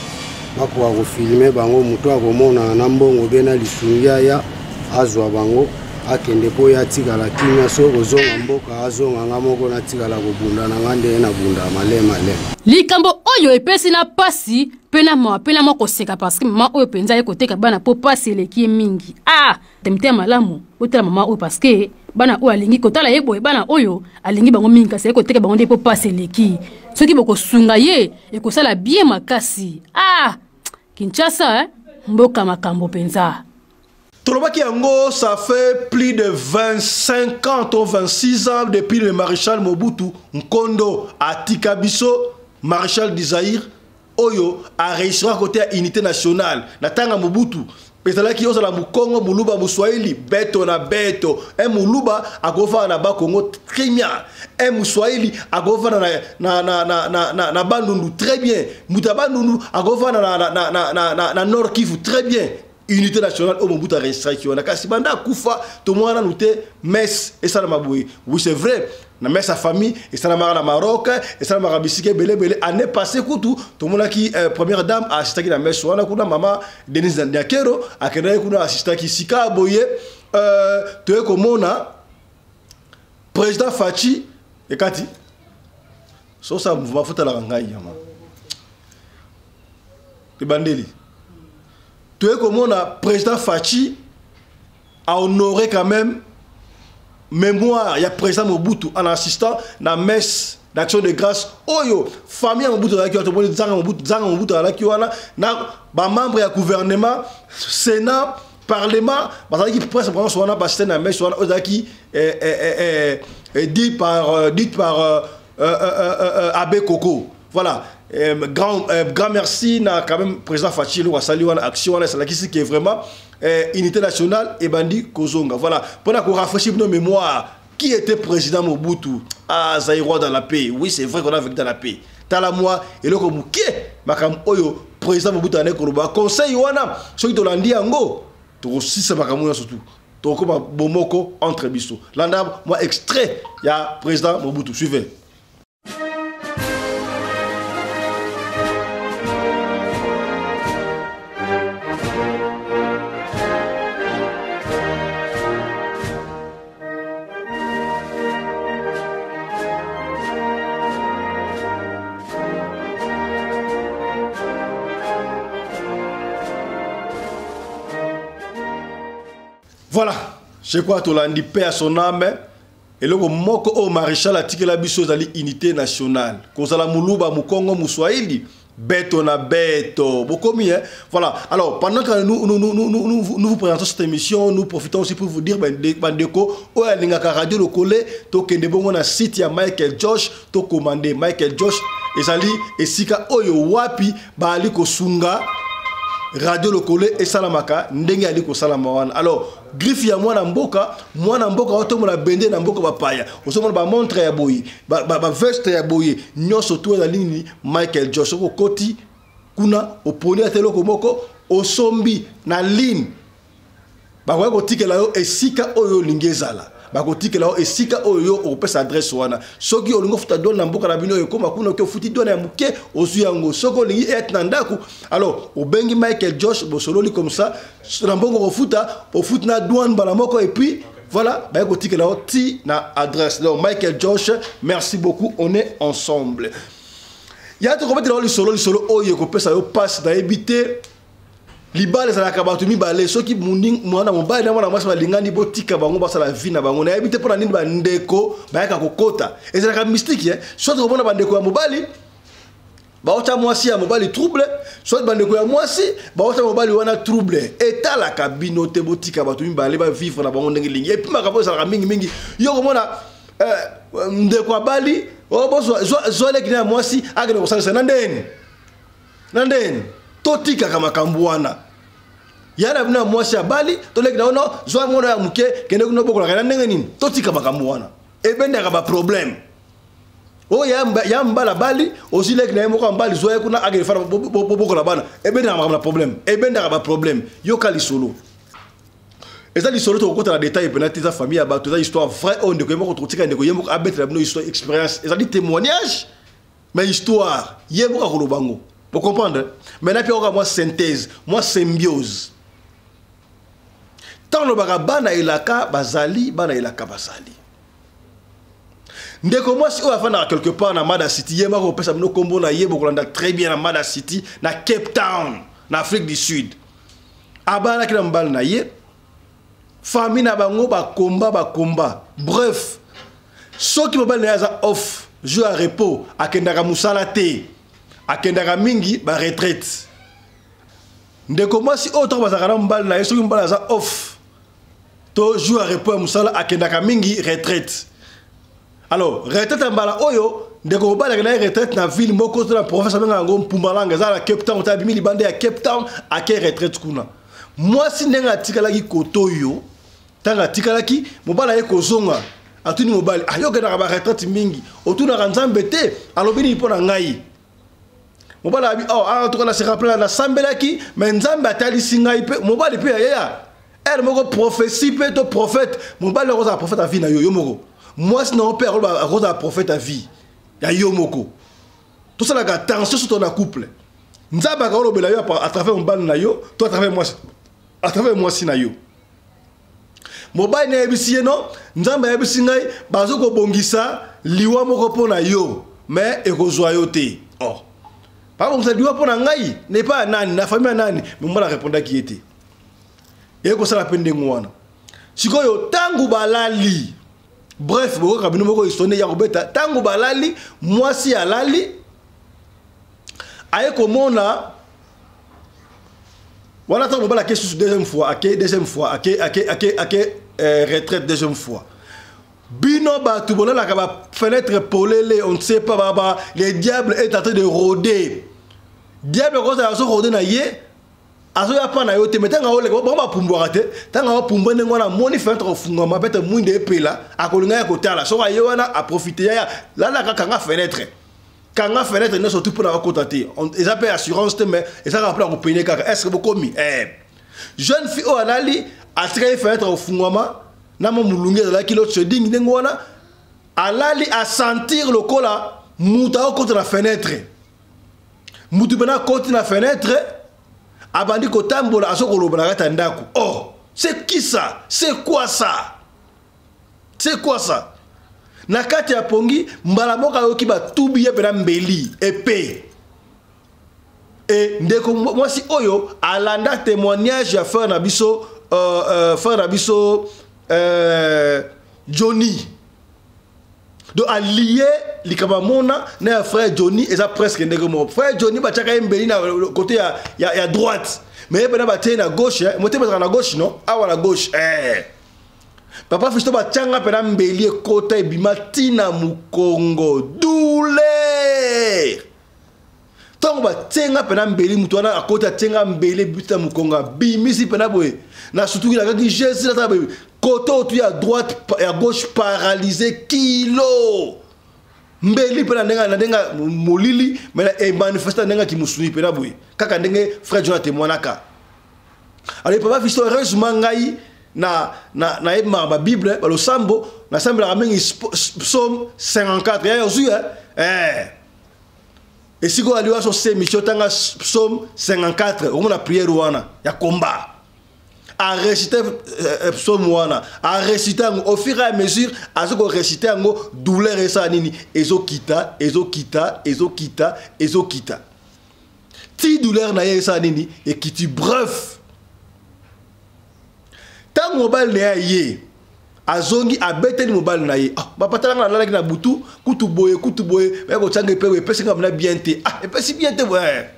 bakoka kofilme bango, moto akomonana na mbongo be na lisungi aya azwa bango akende mpo ye atikala kimia. Soki kozonga mboka azonga, nga moko natikala kobunda na nga ndenge nabunda malema malema. Likambo oyo epesi na pasi mpe na mawa mpe na mwa koseka, parce que mama oyo mpenza aye koteka bana mpo pasi eleki ye mingi. Ah, mitema malamu, botala mama oyo, parce que bana oyo alingi kotala ye boye, bana oyo alingi bango mingi, kasi aye koteka bango nde mpo pasi eleki. Soki bokosunga ye, ekosala bien makasi. Ah, Kinshasa, eh? Mboka makambo mpenza. Tolobaki yango, ça fait plus de 25 ans to 26 ans depuis le maréchal Mobutu Nkondo atika biso, maréchal du Zaïre oyo aréussira côté ya unité nationale. Na ntango ya Mobutu ezalaki ozala mokongo, moluba, moswahili, beto na beto. Un moluba akofanda na Bakongo très bien, un moswahili akofanda na Bandundu très bien, moto ya Bandundu akofanda na Nord Kivu très bien. Unité nationale oyo Mobutu aregistraki wana, kasi banda akufa tomona nanu te messe esalama boye. Oui, c'est vrai, na messe ya famille esalamaka na Maroc, esalamaka bisika ebele ebele. Année passée kutu tomonaki première dame assistaki na messe wana kuna, mama Denise Nyakero akendaki kuna, assistaki. Sika boye toye komona président Fatshi ekati sosa mouvement fotalaka ngai yama ebandeli. Toye komona président Fatshi a honoré quand même mémoire ya président Mobutu en assistant na messe d'action de grâce oyo famille ya Mobutu azalaki wana. Tomoni Nzanga Mobutu, Nzanga Mobutu azalaki wana na bamembre ya gouvernement, sénat, parlement, bazalaki presque bango wana, basiste na messe wana oyo ezalaki dit par dit par abbé Coco. Voilà, grand merci na quand même président Fatshi eloko asali wana, action wana esalakisi ke vraiment unité nationale ebandi kozonga. Voilà, mpona korafraîchir bino mémoire, qui était président Mobutu? Ah, Zaïrois dans la paix. Oui, c'est vrai qu'on a vécu dans la paix. Tala moi eloko moke, makambo oyo président Mobutu ane koloba, conseil wana soki tolandi yango, tokosisa makambo nyonso tu, tokokoma bomoko entre biso. Landa mwa extrait ya président Mobutu, suivez. Voilà, je crois tolandi, paix à son âme. Eloko moko oyo maréchal atikela biso ezali unité nationale. Kozala moluba, mokongo, moswahili, beto na beto bokomi, hein? Voilà. Alors, pendant que nous nous, nous, nous, nous, nous vous présentons cette émission, nous profitons aussi pour vous dire, bandeko oyo alingaka Radio Lokole, tokende bongo na site ya Michael Josh, tokomande. Michael Josh ezali esika oyo wapi baali kosunga Radio Lokole esalamaka ndenge ali kosalama wana. Alors, griffe ya mwana mboka, mwana mboka otombola bende na mboka bapaya, ozomona bamontre ya boye, baveste ya boye, nyonso tu ezali nini? Michael Josh. Soki okoti kuna, oponi ata eloko moko, osombi na ligne, bakoki kotikela yo esika oyo olingi ezala. Bakotikela yo esika oyo yo okopesa adresse wana. Soki olingi ofuta douane na mboka na bino oyo ekóma kuna, oki ofuti douane ya moke, ozwi yango. Soki olingi ete na ndako, alors obengi Michael Josh, bosololi comme ça na mbongo kofuta, ofuti na douane mbala moko, et puis voilà, baye kotikela yo ti na adresse. Donc Michael Josh, merci beaucoup, on est ensemble. Ya tokobetela yo lisolo, lisolo oyo ekopesa yo mpasi. Nayebi te, libala ezalaka bato mibale. Soki mwana mobali na mwana mwasi balingani, botika bango basala vie na bango. Nayebi te mpona nini bandeko bayaka kokota, ezalaka mystique, eh? Soit komona bandeko ya mobali baotya mwasi ya mobali trouble, soit bandeko ya mwasi baotya mobali wana trouble. Etalaka bino te, botika bato mibale bavivre na bango ndenge lingi. Et puis makambo ezalaka mingimingi, yo komona ndeko abali, zwa leki na ya mwasi akende kosalisa na ndeni na ndeni. Totikaka makambo wana. Ya na bino ya mwasi abali, toleki na ono, zwa mwana ya moke, kende kuna bokolaka na ndenge nini. Totika makambo wana, ebendaka baproblème. Oyo ya mbala bali ozwi leki na ye moko ya mbali, zwa ye kuna akende fana bobokola bana, ebendaka makambo na problème, ebendaka baproblème. Yoka lisolo, eza lisolo, tokokota na détail mpena te. Eza famille ya bato, eza histoire vraie oyo ndeko ye moko, tokotika ndeko ye moko abetela bino histoire, expérience. Ezali témoignage, mais histoire ye moko akoloba ngo, bocomprendre. Maintenant mpe okoka mwa synthèse, mwa symbiose. Ntango lobaka bana elaka bazali, bana elaka bazali. Ndeko mwasi oyo afandaka quelque part na Mada City, ye moko kopesa bino nkombo na ye, bokolanda très bien. Na Mada City, na Cape Town, na Afrique du Sud, abalaki na mobali na ye. Famille na bango bakomba bakomba. Bref, soki mobali na ye aza off, jour ya repos, akendaka mosala te, akendaka mingi baretraite. Ndeko mwasi oyo, ntango bazalaka na mobali na ye, soki mobali aza off to jour ya repos ya mosala, akendaka mingi retraite. Alors, retraite ya mbala oyo, ndeko mobali akendaki retraite na ville moko to na province abengaka yango Mpumalanga, eza na Cape Town. Ta abimi libanda ya Cape Town, ake retraite kuna. Mwasi ndenge atikalaki koto oyo, ntango atikalaki, mobali aye kozonga, atuni mobali: "Ah, yo okendaka baretraite mingi, otunaka Nzambe te alobi nini mpo na ngai?" Mobali abi: "Oh, en tout cas na se rappeler, nasambelaki, mais Nzambe atalisi ngai mpe." Mobali mpe ayeya ere moko prophétie mpe to prophète. Mobali akozala prophète ya vie na yo, yo moko. Mwasi na yo mpe akozala prophète ya vie ya yo moko. Tosalaka attention, surtout na couple. Nzambe akolobela yo à travers mobali na yo to à travers mwasi, à travers mwasi na yo. Mobali nayebisi ye: "No, Nzambe ayebisi ngai bazo kobongisa liwa moko mpo na yo, mais ekozwa yo te." Oh, babongisa liwa mpo na ngai nepa ya nani, na famille ya nani? Mais mobali arépondaki ye te. Eye kosala mpe ndenge wana. Sikoyo ntango balali, bref, bokoka bino moko histoire ya kobeta. Ntango balali, mwasi alali, aye komona wana ntango mobali ake susu deuxième fois, ake deuxième fois, ake ake ake ake retraite deuxième fois. Bino bato bolalaka bafenêtre polele, on ne sait pas, baba, le diable est en train de rôder. Diable akozala azo rôder na ye, azoya mpa na yo te, mais ntango aoleka, bango bapumbwaka te. Ntango aopumbwa ndenge wana, amoni fenêtre kofungwama, pete mwinda epela, akolinga ya kotala. Soki aye wana, aprofite. Yaya, lalaka, kanga fenêtre, kanga fenêtre nyonso tu mpona bakota te. Eza mpe assurance te, mais eza kaka mpona kopene kaka. Est ce que bokomi? Jeune fille oyo alali, atikaki fenêtre kofungwama na mwa molungi ezalaki load shedding. Ndenge wana alali, asentir lokola moto akokota na fenêtre. Mutu mpena akoti na fenêtre, abandi kotambola, azo koloba na kati ya ndako: "Oh, c'est qui ça? C'est quoi ça? C'est quoi ça?" Na kati ya pongi, mbala moko ayoki batubi ye mpena mbeli epe. E ndeko mwasi oyo alanda témoignage ya frère na biso. frère na biso Johnny. Donc alie likambo amona na ya frère Johnny eza presque ndenge moko. Frère Johnny batiaka ye mbeli na côté ya droite, mais ye mpena batie na gauche, eh. Motema ezalaka na gauche, non? Awa na gauche, eh. Papa Fiston, batianga mpena mbeli, ekota, ebima ntina mokongo, douleur. Ntango batienga mpena mbeli, moto wana akoti, atienga mbeli, ebiti na mokongo, abimisi mpena boye, na sutuki, nakaki Jésus, natala boye, kote oyo tu ya droite, ya gauche paralysé, kilo mbeli mpe na ndenge molili, mais emanifeste na ndenge ya kimusuni mpena boye, kaka ndenge frère John atémoignaka. Alors papa Fiston, heureusement ngai na nayebimaka babible, balosambo, nasambelaka mingi psaume 54 ya ozwi, eh. Esika oyo aliwa so se mission, tanga psaume 54, okomona prière wana ya combat. Arécité psaume wana, arécité yango, au fur et à mesure aza korécité yango, douleur esala nini? Ezokita, ezokita, ezokita, ezokita, ti douleur na ye esala nini? Ekiti. Bref, ntango mobali na ye aye, azongi, abeteli mobali na ye: "Ah, bapatalanga, nalalaki na butu kutu boye, kutu boye, baye kotianga epe, epesi nga mna bien te. Ah, epesi bien te boye."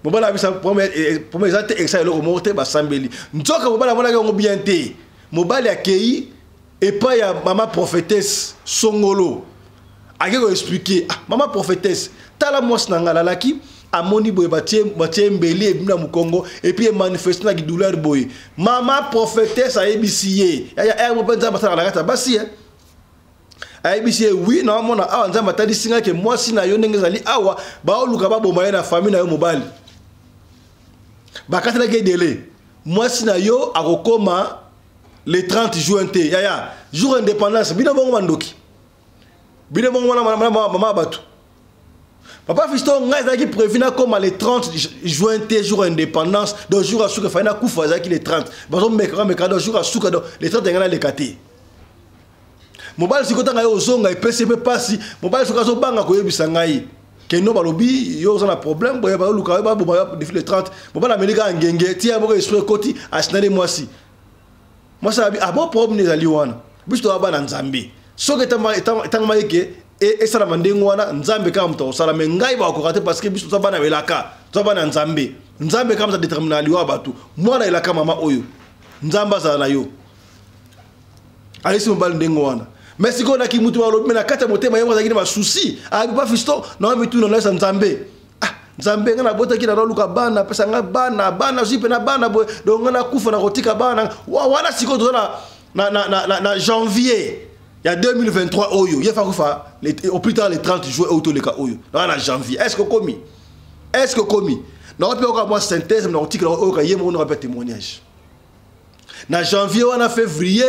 Mobali abisa problème eza te, esala eloko moko te, basambeli. Nzoka mobali amonaki yango bien te. Mobali akei epai ya mama prophétesse songolo, ake koexpliquer: "Ah, mama prophétesse, tala, mwasi na ngai alalaki, amoni boye, batie mbeli, ebimi na mokongo, et puis emanifeste na douleur boye." Mama prophétesse ayebisi ye, yaya mpe Nzambe asalaka na kati ya basi, ayebisi ye: "Oui, naomona awa Nzambe atalisi ngai ke mwasi na yo, ndenge ezali awa, baoluka baboma ye na famille na yo. Mobali bakatelaki edele, mwasi na yo akokoma le 30 juin te, yaya, jour indépendance. Bino bongo bandoki, bino bongo mama bato." Papa Fiston, ngai ezalaki prévu nakóma le 30 juin te, jour indépendance. Donc jour asuka fai nakufa ezalaki le 30. Bazomekaka mekaka, donc jour asuka, donc le 30 ngai naleka te. Mobali sikoyo, ntango ye ozonga, epesi mpe mpasi. Mobali soki azobanga koyebisa ngai keno balobi yo oza na problème boye, baluka baboma depuis le 30. Mobali ameli kaka ngenge, tia moko, esprit ekoti, asinali mwasi. Mwasi abi: "Ah bon, problème ezali wana, biso toza bana Nzambe. Soki etangama eke esalama ndenge wana, Nzambe kaka moto akosala, mais ngai bakokoka te, parce que biso toza bana elaka, toza bana Nzambe. Nzambe kaka moto adéterminer liwa ya bato. Mwana elaka, mama oyo, Nzambe azala na yo." Alesi mobali ndenge wana. Mais sikoyo naki mutu balobi, mais na kati ya motema ye azalaki na basusi. Abi: "Pa Fiston, naa mituna, naesa Nzambe. Ah, Nzambe, ngai nabotaki, nanaluka bana, apesa ngai bana, bana zwi mpe na bana boye, donc ngai nakufa na kotika bana wana." Sikoyo toza na janvier ya 2023 oyo, ye fa kufa au plus tard le 30 juin oyo toleka oyo, naa na janvier. Est ce que okomi? Est ce que okomi? Nakopi oyoka mwa synthèse, na kotikela oyoka ye moko, nakopi témoignage na janvier wana. Février,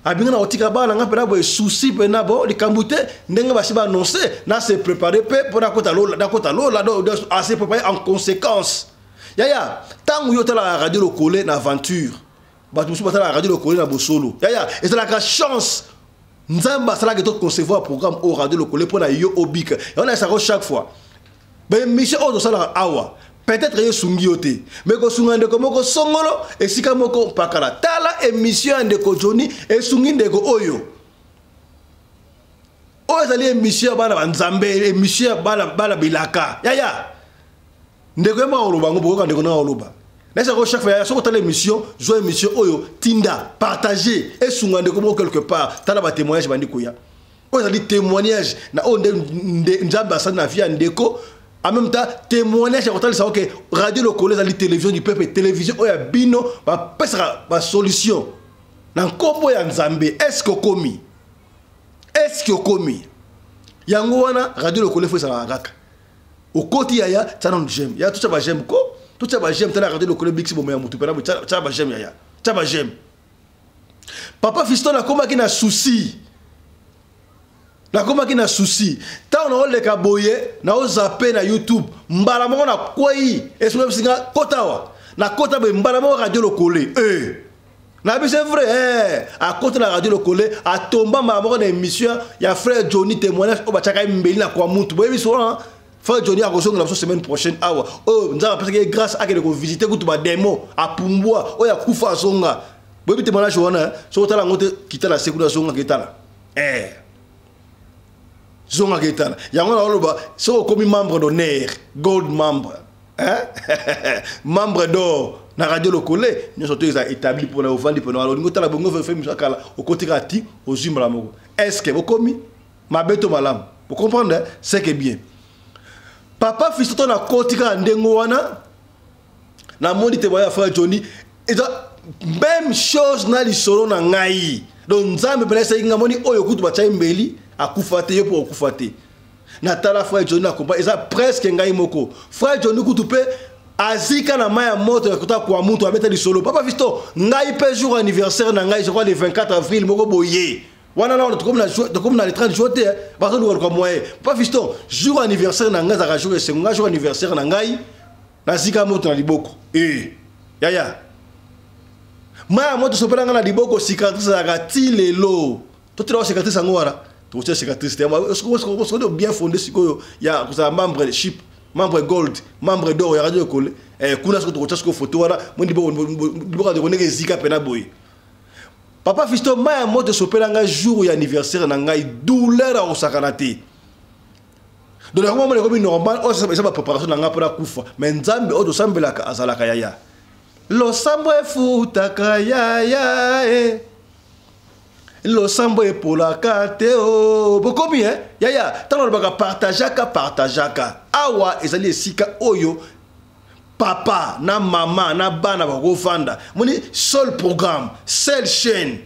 abinga na kotika bana nga mpena boye, souci mpena. Bo likambo te, ndenge basi baannonce, na se préparé mpe mpo nakota lola, nakota lola. Ase préparé en conséquence. Yaya, ntango yo otalaka Radio Lokole na aventure, bato mosusu batalaka Radio Lokole na bosolo. Yaya, ezalaka chance Nzambe asalaki to concevoir programme oyo Radio Lokole mpo na yo obika. Yango nayesaka chaque fois, baémission oyo tosalaka awa, peut-être ye esungi yo te, mais kosunga ndeko moko songolo esika moko mpakala. Tala émission ya ndeko Joni, esungi ndeko oyo. Oyo ezali émission ya bana banzambe, émission ya bana bilaka. Yaya, ndeko ye moko akoloba yango, bokoyoka ndeko nanga koloba. Nayesaka chaque fois, yaya, soki otala émission, zwa émission oyo, tinda, partage, esunga ndeko moko quelque part. Tala batémoignage bandi koya. Oyo ezali témoignage na oyo nde Nzambe asali na vie ya ndeko, en même temps témoignage ya kotalisa oke Radio Lokolo ezali télévision du peuple, télévision oyo ya bino bapesaka basolution na nkombo ya Nzambe. Est ce que okomi? Est ce que okomi? Yango wana Radio Lokolo efo ezalaka kaka. Okoti, yaya, tia nanu j'aime. Yaya, totya baj'aime ko, totya baj'aime. Tala Radio Lokolo ebikisi bomo ya motu mpena boye. Tia baj'aime, yaya, tia baj'aime. Papa Fiston, nakomaki na souci, nakomaki na souci. Ntango naoleka boye, naozape na YouTube, mbala moko nakwei, esoki bisinga kota awa, nakota boye, mbala moko Radio Lokole. E nayebi, c'est vrai, eh, akota na Radio Lokole, atomba mbala moko na émission ya frère Johnny, témoignage oyo batiaka ye mbeli na kwa mutu. Boyebi so wana. Frère Johnny akozongela biso semaine prochaine awa. Oyo Nzambe apesaki ye grâce akende kovisite kutu bademo apumbwa oyo akufa azonga. Boyebi témoignage wana soki otala yango te kita na se kuna zonga ketala. Eh. Zonga ketala. Yango na oloba soki okomi membre d'honneur, gold membre. Hein? membre d'or na radio lokole nyonso to eza établi mpona ovandi mpona olingi otala bongo fe miso akala okoti kaka ti ozwi mbala moko. Est-ce que bokomi mabe to malamu? Vous comprenez, hein? C'est que bien. Papa Fiston to na koti kaka ndenge wana na moni te boya frère Johnny eza même chose na lisolo na ngai. Donc Nzambe pena esaki nga moni oyo kutu batia mbeli akufa te yo po okufa te. Natala frère Johnny na comprendre eza presque ngai moko. Frère Johnny kutu pe azika na mai ya moto ya kota kwa mutu abeta lisolo. Papa Fiston ngai pe jour anniversaire na ngai je crois le 24 avril moko boye. Wana na tokomi na tokomi na le 30 juin te bazoluka luka moyen. Papa Fiston jour anniversaire na ngai ezalaka jour esengo ngai jour anniversaire na ngai nazika moto na liboko. Eh yaya mai ya moto sopela ngai na liboko cicatrice ezalaka ti lelo. Totela cicatrice yango wana tokotia cicatrice te soki bien fondé sikoyo ya kozala membre chip membre gold membre d'or ya radio ekole kuna soki tokotia sikoyo photo wana moni liboko ya ndeko ndenge ezika pena boye. Papa Fiston mai ya moto esopela ngai jour ya anniversaire na ngai douleur ya kosakana te. Donc yango mona ekomi normal oyo eza ba préparation na ngai mpona kufa mais Nzambe oyo tosambelaka azalaka yaya. Losambo efutaka yaya e. Losambo epolaka te o. Bokomi hein? Yaya, ntango nalobaka partageaka partageaka. Awa ezali esika oyo papa na mama na bana bakofanda. Moni seul programme, seule chaîne.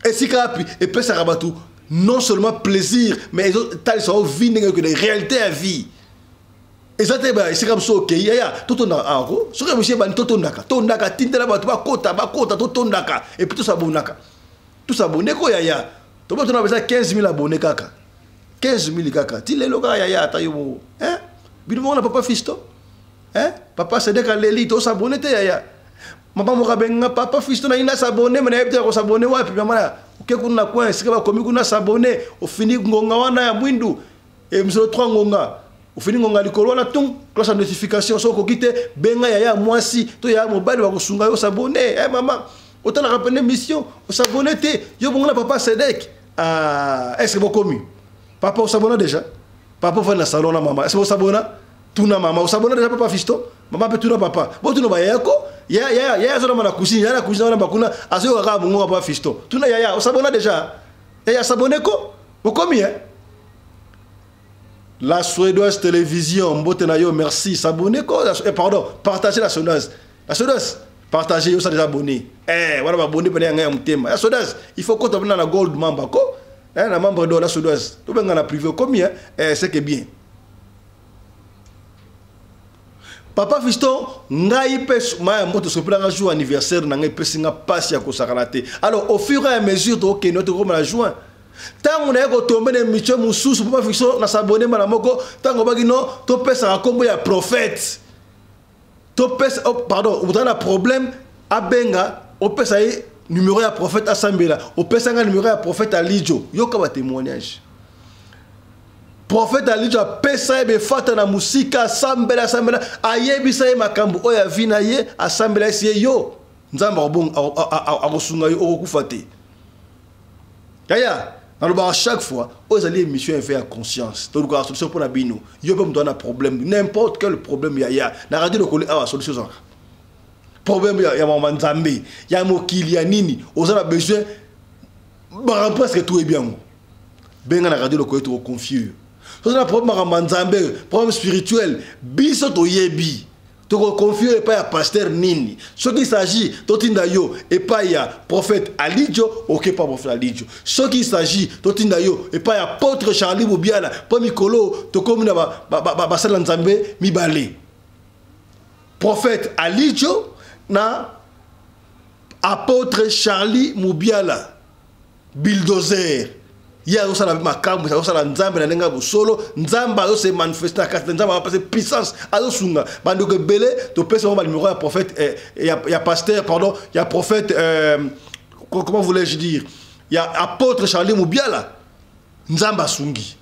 Esika wapi epesaka bato non seulement plaisir mais ezotalisa yo vie ndenge ekende réalité ya vie. Eza te ba esika mosusu okei yaya totondaka ako soki émission ebandi totondaka tondaka tindela bato bakota bakota totondaka et puis tosabonaka tosabone ko yaya tobo tona beza 15000 abonnés kaka 15000 kaka ti lelo kaka yaya ata yo moko hein bino moko na papa Fiston hein papa Cédric aleli tosabone te yaya mama moko abenga papa Fiston na ina s'abonner mais nayebi te ko s'abonner wapi mama na oke kuna na coin esika bakomi kuna s'abonner ofini ngonga wana ya mwindu e misolo 3 ngonga ofini ngonga likolo wana tung cloche ya notification soki okoki te benga yaya mwasi to yaya mobali bakosunga yo s'abonner eh mama otalaka pene mission osabonner te yo bongo na papa Cédric ah est-ce que bokomi papa osabona déjà papa ofandi na salon na mama est-ce que osabona tuna mama osabona déjà papa Fiston mama pe tuna papa botuna bayaya ko yaya yaya yaya azolamba na cuisine yaya na cuisine wana bakuna azoyoka kaka bongo papa Fiston tuna yaya osabona déjà yaya sabone ko bokomi hein La Suédoise Télévision, mbote na yo, merci. S'abonner quoi eh, pardon, partagez la Suédoise. La Suédoise, partagez, yo ça déjà abonné. Eh, voilà abonné pene ya mutema. La Suédoise, il faut qu'on na gold member ko. Eh, na membre de la Suédoise. To benga na privé combien eh, c'est que bien. Papa Fiston, ngai pe maya moto sopela nga jour anniversaire na ngai pesi nga pasi ya kosakana te. Alors au fur et à mesure to kende to koma na juin. Tango na ye kotombe na émission mosusu papa Fiston na s'abonner mbala moko tango baki no topesaka kombo ya prophète. Topesa oh, pardon, oza na problème abenga opesa ye numéro ya prophète asambela, opesa nga numéro ya prophète Alijo. Yoka ba témoignage. Prophète Alijo apesa ye befata na musika asambela asambela ayebisa ye makambo oyo ya vie na ye asambela esi ye yo Nzambe akosunga yo okokufa te. Yaya nalobaka chaque fois oyo ezali émission ya ya conscience tolukaka solution mpo na bino yo mpe moto aza na problème n'importe quel problème yaya na radio lokoli awa solution ezalaka problème ya mama Nzambe ya mokili ya nini oza na besoin makambo presque toyebi yango benga na radio lokoli tokoconfie yo soki na problème makambo ya Nzambe problème spirituel biso toyebi tokoconfie epai ya pasteur nini soki s'agit totinda yo epai ya prophète Alijo oke pa prophète Alijo soki s'agit totinda yo epai ya apôtre Charlie Bobiala po mikolo tokomi na basali na Nzambe mibale prophète Alijo na apôtre Charlie Mubiala bulldozer ye azosala makambo azosala Nzambe na ndenge ya bosolo Nzambe azose manifeste na kati Nzambe azopesa puissance azosunga bandeko ebele topesa bango banimero ya prophète eh, ya pasteur pardon ya prophète comment voulais-je dire ya apôtre Charlie Mubiala Nzambe asungi.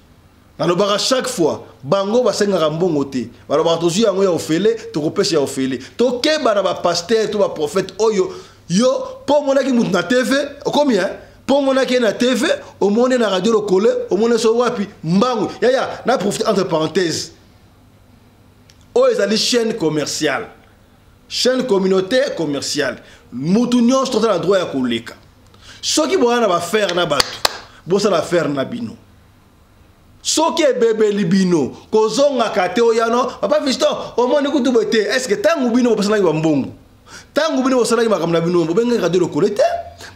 Nalobaka chaque fois, bango basengaka mbongo te. Balobaka tozwi yango ya ofele, tokopesa ya ofele. Tokeba na ba pasteur to ba prophète oyo yo po omonaki mutu na TV, okomi hein? Po omonaki ye na TV, omoni na radio lokole, omoni so wapi mbangu. Yaya, na profite entre parenthèses. Oyo ezali chaîne commerciale. Chaîne communautaire commerciale. Mutu nyonso toza na droit ya koleka. Soki boya na ba faire na bato, bosala affaire na bino. Soki ebebeli bino, kozongaka te oya no, papa Fiston, omoni kutu boye te. Est-ce que tango bino bopesanaki ba mbongo? Tango bino bosalaki makambo na bino, bobengaki radio lokole te?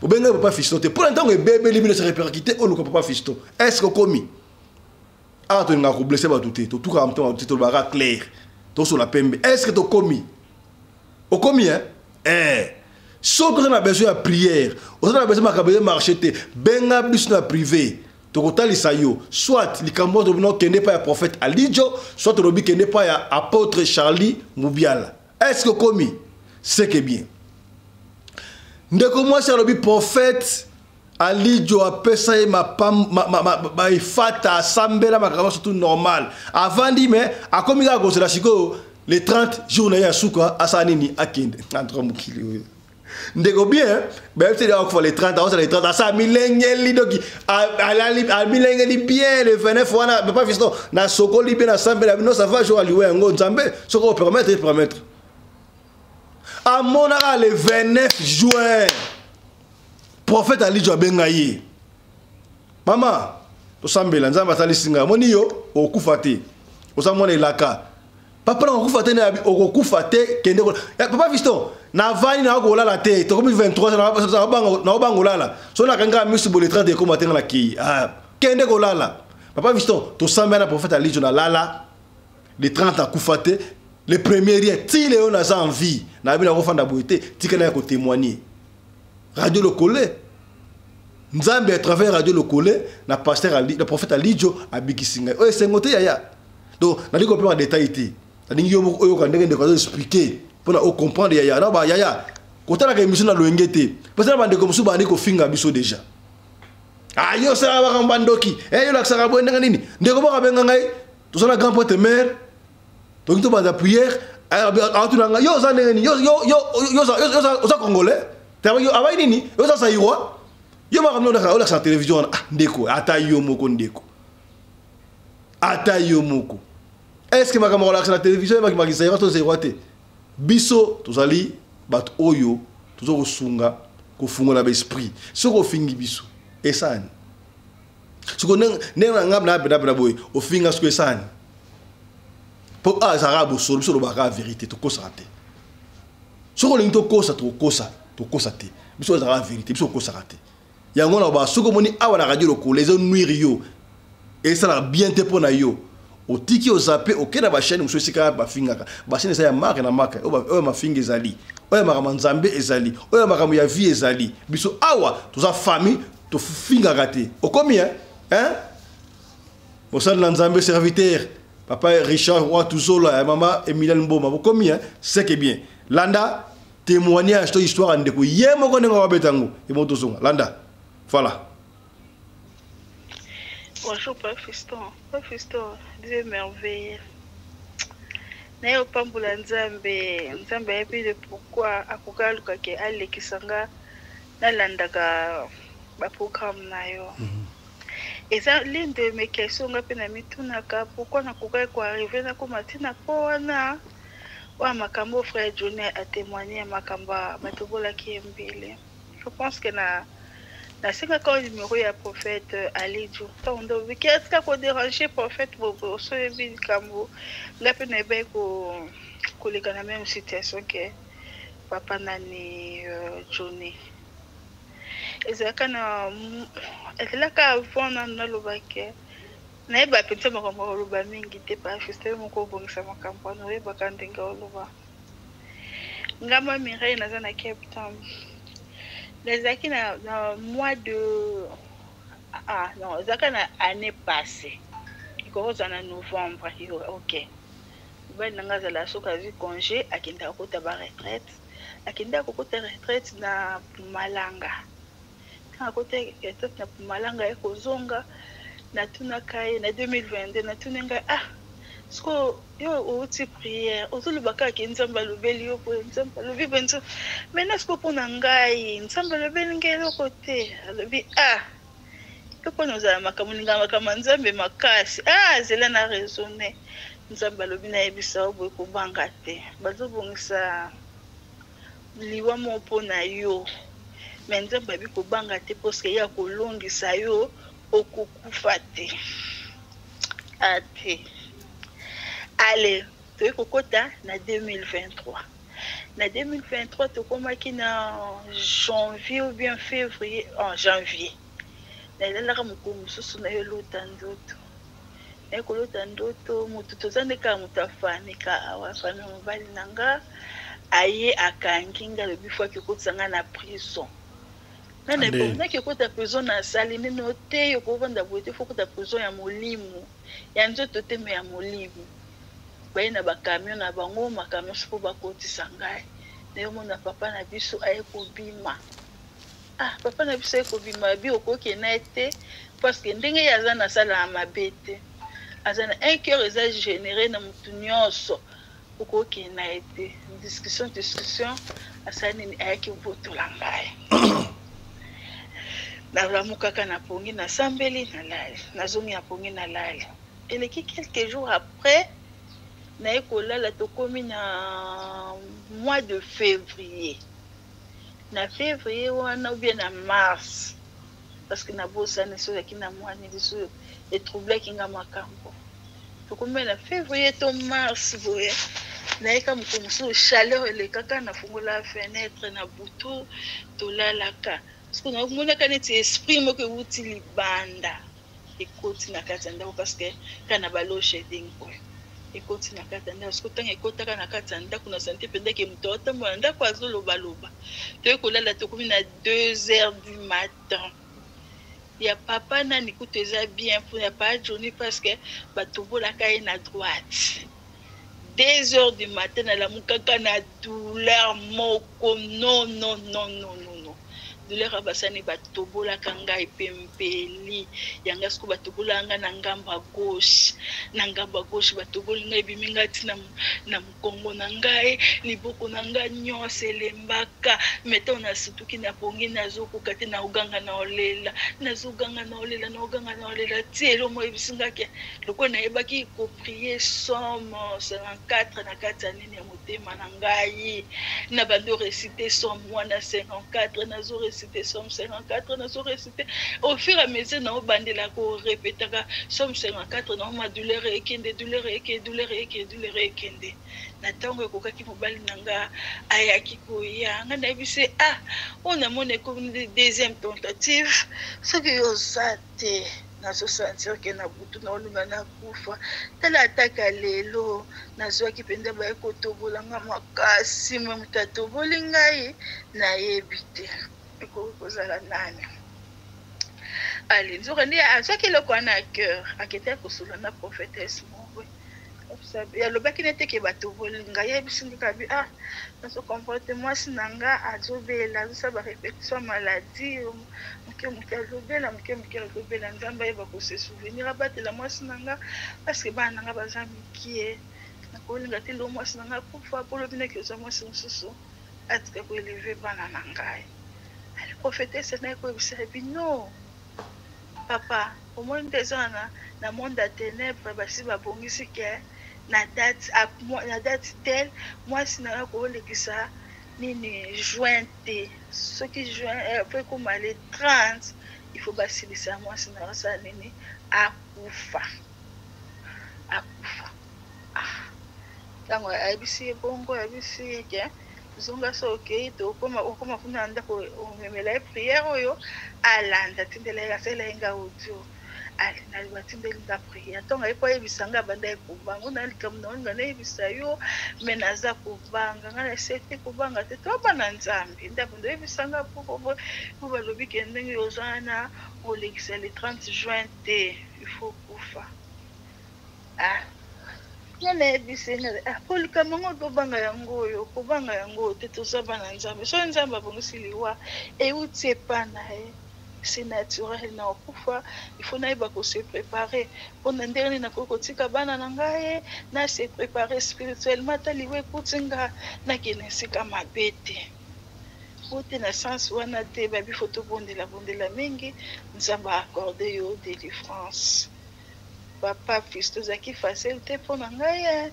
Bobengaki papa Fiston te. Pona tango ebebeli bino se répercuter oluka papa Fiston. Est-ce que okomi? Awa tolingaka ko blesser bato te, totukaka motema bato te, tolobaka clair. Tosola pembe. Est-ce que tokomi? Okomi hein? Eh. Soki oza na besoin ya prière, oza na besoin makambo ya marché te, benga biso na privé. Tokotalisa yo soit likambo oyo tolobi kende pa ya prophète Alijo, soit tolobi kende pa ya apôtre Charlie Mubiala. Est-ce que okomi? C'est que bien. Ndeko mwasi alobi prophète Alijo apesa ye baefata asambela makambo surtout normal. Avandi mais akomi kaka kozela sikoyo le 30 jours na ye ya suka asala nini akende. En tout cas mokili oyo. Ndeko bien, ba FCD akufa le 30, aosala le 30, asala milengeli doki, alali, amilengeli bien le 29 wana, papa Fiston, na sokoli bien na sambela bino, ça va jour aliwe yango Nzambe, soko o permettre, permettre. Amonaka le 29 juin. Prophète Alijo abenga ye. Mama, tosambela Nzambe asalisi ngai. Omoni yo okufa te. Oza mwana elaka. Papa na okufa te na okokufa te kende ko. Ya, papa Fiston, na vani na kolala te. Tokomi 23 na bango na bango lala. So na kanga misu bole 30 ekoma te na ki. Ah, kende kolala. Papa Fiston, tosambela na prophète Alijo na lala. Le 30 akufa te. Le premier rien, ti leo naza en vie. Na bina kofanda boye te, tika na ko témoigner. Radio Lokole. Nzambe à travers Radio Lokole na pasteur Ali, na prophète Alijo abikisi ngai. Oyo esengo te yaya. Donc nali ko pema détail te. Nalingi yo moko oyoka ndenge ndeko azo expliquer pona o comprendre yaya. Na ba yaya kotalaka émission na loyenge te. Parce que na bandeko mosusu bandi kofinga biso déjà. Ah yo sala makambo bandoki. Eh yo lakisaka boye ndenge nini? Ndeko moko abenga ngai, tozala grand prêtre mère. Toki tobanda prière, atuna ngai, yo oza ndenge nini? Yo yo yo yo oza congolais? Abayi nini? Yo oza zaïrois? Yo makambo olakisa na télévision wana. Ah ndeko, ata yo moko ndeko. Ata yo moko. Est-ce que makambo olakisa na télévision ebaki zaïrois to zaïrois te? Biso tozali bato oyo tozo kosunga kofungola ba esprit. Soki ofingi biso esani. Soki ndenge na ngai na na boye ofinga soki esani. Po a azalaka bosolo, biso olobaka vérité, tokosaka te. Soki olingi tokosa, tokosa, tokosa te. Biso ezalaka vérité, biso okosaka te. Yango na ba soki omoni awa na radio lokole ezo nuire yo, esalaka bien te mpo na yo. Otiki ozape, okei na ba chaîne mosusu esika bafingaka. Ba chaîne eza ya marque na marque, oyo mafinga ezali, oyo makambo ya Nzambe ezali, oyo makambo ya vie ezali. Biso awa toza famille, tofingaka te. Okomi hein? Hein? Mosali na Nzambe serviteur papa Richard Watuzola ya mama Emilienne Mboma. Bokomi hein? C'est que bien. Landa témoignage to histoire ya ndeko ye moko ndenge wabeta yango ye moko tozonga. Landa. Voilà. Bonjour Papa Fiston. Papa Fiston, Dieu est merveilleux. Naye opambola Nzambe, Nzambe ayebi le pourquoi akoka alukake alekisa nga nalandaka ba programme na yo. Eza l'une de mes questions nga pe na mitunaka pourquoi nakokaki ko arriver nakoma ti na po wana oyo makambo frère Johnny a témoigner ya makambo ya batobolaki ye mbele. Je pense que na nasengaka oyo numéro ya prophète Alidu ntango nde obiki atika ko déranger prophète bobo osoyebi likambo nga pe nayebaki koleka na même situation que papa nani Johnny. Ezalaka na ezalaka avant nanu naloba ke nayeba mpenza makambo ya koloba mingi te pa Fiston moko obongisa makambo wana oyebaka ndenge oloba. Nga ma Mireille naza na Cape Town. Nazalaki na mois de ah non ezalaka na année passée. Ekoki kozala na novembre. OK. Mobali na nga azala soki azwi congé akendaka kokota ba retraite. Akendaka kokota retraite na Mpumalanga. Ntango akota retraite na Mpumalanga ye kozonga. Natunaka ye na 2022, natuni ngai, ah, siko yo outi prière, ozoloba kaka ke Nzambe alobeli yo boye, Nzambe alobi boye, Nzambe. Maintenant siko mpo na ngai, Nzambe alobeli ngai eloko te. Alobi, ah, yo mpona ozala makambo, olingaka makambo ya Nzambe makasi. Ah, zela na raisonne. Nzambe alobi nayebisa yo boye, kobanga te. Bazobongisa liwa moko mpo na yo. Mais Nzambe abi kobanga te, parce que ye akolongisa yo, okokufa te. Ate. Allez, toyei kokota na 2023. Na 2023 tokomaki na janvier ou bien février, en janvier. Nalalaka mokolo mosusu na yo lota ndoto. Naye kolota ndoto, moto toza nde kaka moto afami ka awa, afami mobali na nga, aye akangi nga, alobi fo akokotisa nga na prison. Nani naki okota prison na asali nini te, okovanda boye te, fo okota prison ya molimo, ya nzoto te, me ya molimo. Baye na ba camion na bango, makambo nyonso mpo bakotisa ngai. Nayomona papa na biso aye kobima. Ah, papa na biso aye kobima, abi okoki na ye te, parce que ndenge ye aza na sala mabe te. Aza na un cœur eza généré na mutu nyonso. Okoki na ye te. Discussion, discussion, asali nini, ayaki kobotola ngai. Nalamukaka na pongi, nasambeli, nalali. Nazongi na pongi, nalali. Eleki quelques jours après, naye kolala, tokomi na mois de février. Na février wana ou bien na mars, parce que nabosani soki ezalaki na mois nini, soki etroublaki nga makambo. Tokomi na février to mars boye, nayeka mokolo mosusu chaleur elekaka, nafungola fenêtre na butu, tolalaka. Parce que namonaka neti esprit moko ewuti libanda ekoti na kati ya ndako, parce que kaka na ba loge eding oyo ekoti na kati ya ndako. Soki ntango ekotaka na kati ya ndako, na sante mpenza ke moto aotambola na ndako azolobaloba. Toye kolala, tokomi na 2 heures du matin. Ya papa nani kutu eza bien mpo ya papa Johnny, parce que batobolaka ye na droite. 2 heures du matin nalamukaka na douleur moko, non non non non non non, douleur ya basani batobolaka ngai pembeli yanga. Siko batobolaka ngai na ngambo ya gauche, na ngambo ya gauche batoboli ngai, ebimi ngai ntina na mokongo na ngai, liboko na ngai nyonso elembaka. Me ntango nasutuki na pongi, nazokoka te, naoganga na olela, nazoganga na olela, naoganga na olela ti elo moyebisi ngaki lokola nayebaki koprier Psaume 54 na kati ya nini ya motema na ngai, na bando réciter Psaume wana 54, nazo réciter Psaume 54, nazo réciter au fur et à mesure naobandela korepetaka Psaume 54, naoma douleur ekende, douleur eke, douleur eke, douleur ekende. Na ntango ekokaki, mobali na nga ayaki koya nga, nayebisi, ah, oyo namoni ekomi deuxième tentative, soki yo oza te, nazosentir ke na butu naolinga nakufa. Tala, ataka lelo nazwaki mpenza, baye kotobola nga makasi, me moto atoboli ngai nayebi te ekoki kozala nani. Ale nzoka nde azwaki eloko wana ya cœur, akendaki kosolola na prophétesse moko, alobaki nete ke batoboli ngai. Ayebisi nga kabi, ah, nazocomprendre te, mwasi na nga azobela, azosala barépétition maladie moke moke, azobela moke moke, azobela. Nzambe ayeba kose souvenir, abatela mwasi na nga, parce que bana na nga baza mikie, nakolinga te lelo mwasi na nga akufa, mpo lobi naki ozwa mwasi mosusu atika koélever bana na ngai. Ale prophétesse naye koyebisa bino, papa, omoni nde eza na monde ya ténèbre, basi babongisi ke na date tel mwasi na yo koolekisa nini juin te, soki juin po ekóma le 30, il faut basilisa mwasi na yo asala nini, akufa, akufa. Ah, ntango ayebisi ye bongo, ayebisi ye ke zonga, so okei, tokoma, okoma kuna na ndako, omemela ye prière oyo alanda, tindela ye, asalela ye nga audio. Ale batindeli nga prière. Ntongo aye po ayebisa nga, abanda ye kobanga na likambo na olinga nayebisa yo, me naza kobanga. Nga na ese te, kobanga te, toba na Nzambe. Ndako ndo oyebisa nga po balobi ke ndenge oza wana, olekisa le 30 juin te, il faut kufa. Ah, nga nayebisi nga, ah, po likambo yango tobanga yango oyo, kobanga yango te, toza bana Nzambe. Soki Nzambe abongisi liwa, euti epa na ye. C'est naturel na okufa, il faut nayeba ko se préparer mpona ndenge nini nakoki kotika bana na ngai, na se préparer spirituellement, ata liwa ekuti nga, nakende esika mabe te. Po te na sens wana te, babi fo tobondela bondela mingi, Nzambe a accorde yo delivrance. Papa Fisto, ezalaki facile te mpo na ngai eh.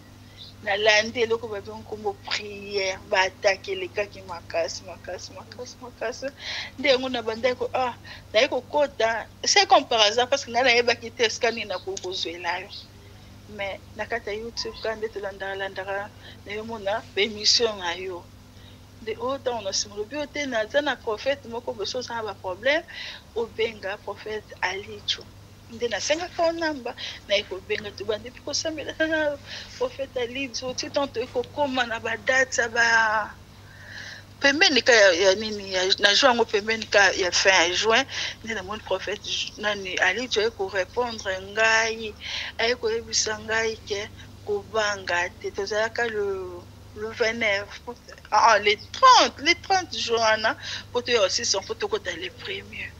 Nalandi eloko babengi nkombo prière, baatake elekaki makasi makasi makasi makasi, nde yango nabandaki ko ah, naye kokota c'est comme par hasard, parce que ngai nayebaki te esika nini nakoki kozwela yo, mais na kati ya YouTube kaka nde tolandaka landaka, nayomona baémission na yo nde oyo ntango na nsima olobi oyo te, naza na prophète moko boye, soki oza na baproblème obenga prophète Alicho. Nde nasengaka yo namba, naye kobenga, tobandi mpe kosambela na prophète Alicho ti ntango toyei kokóma na badate ya ba pembeni ka ya, ya nini ya, na juin yango pembeni ka ya fin ya juin, nde namoni prophète nani Alicho aye korépondre ngai, aye koyebisa ngai ke kobanga te, tozalaka le le 29, ah, le 30, le 30 juin wana po toya osisa mpo tokota le premier.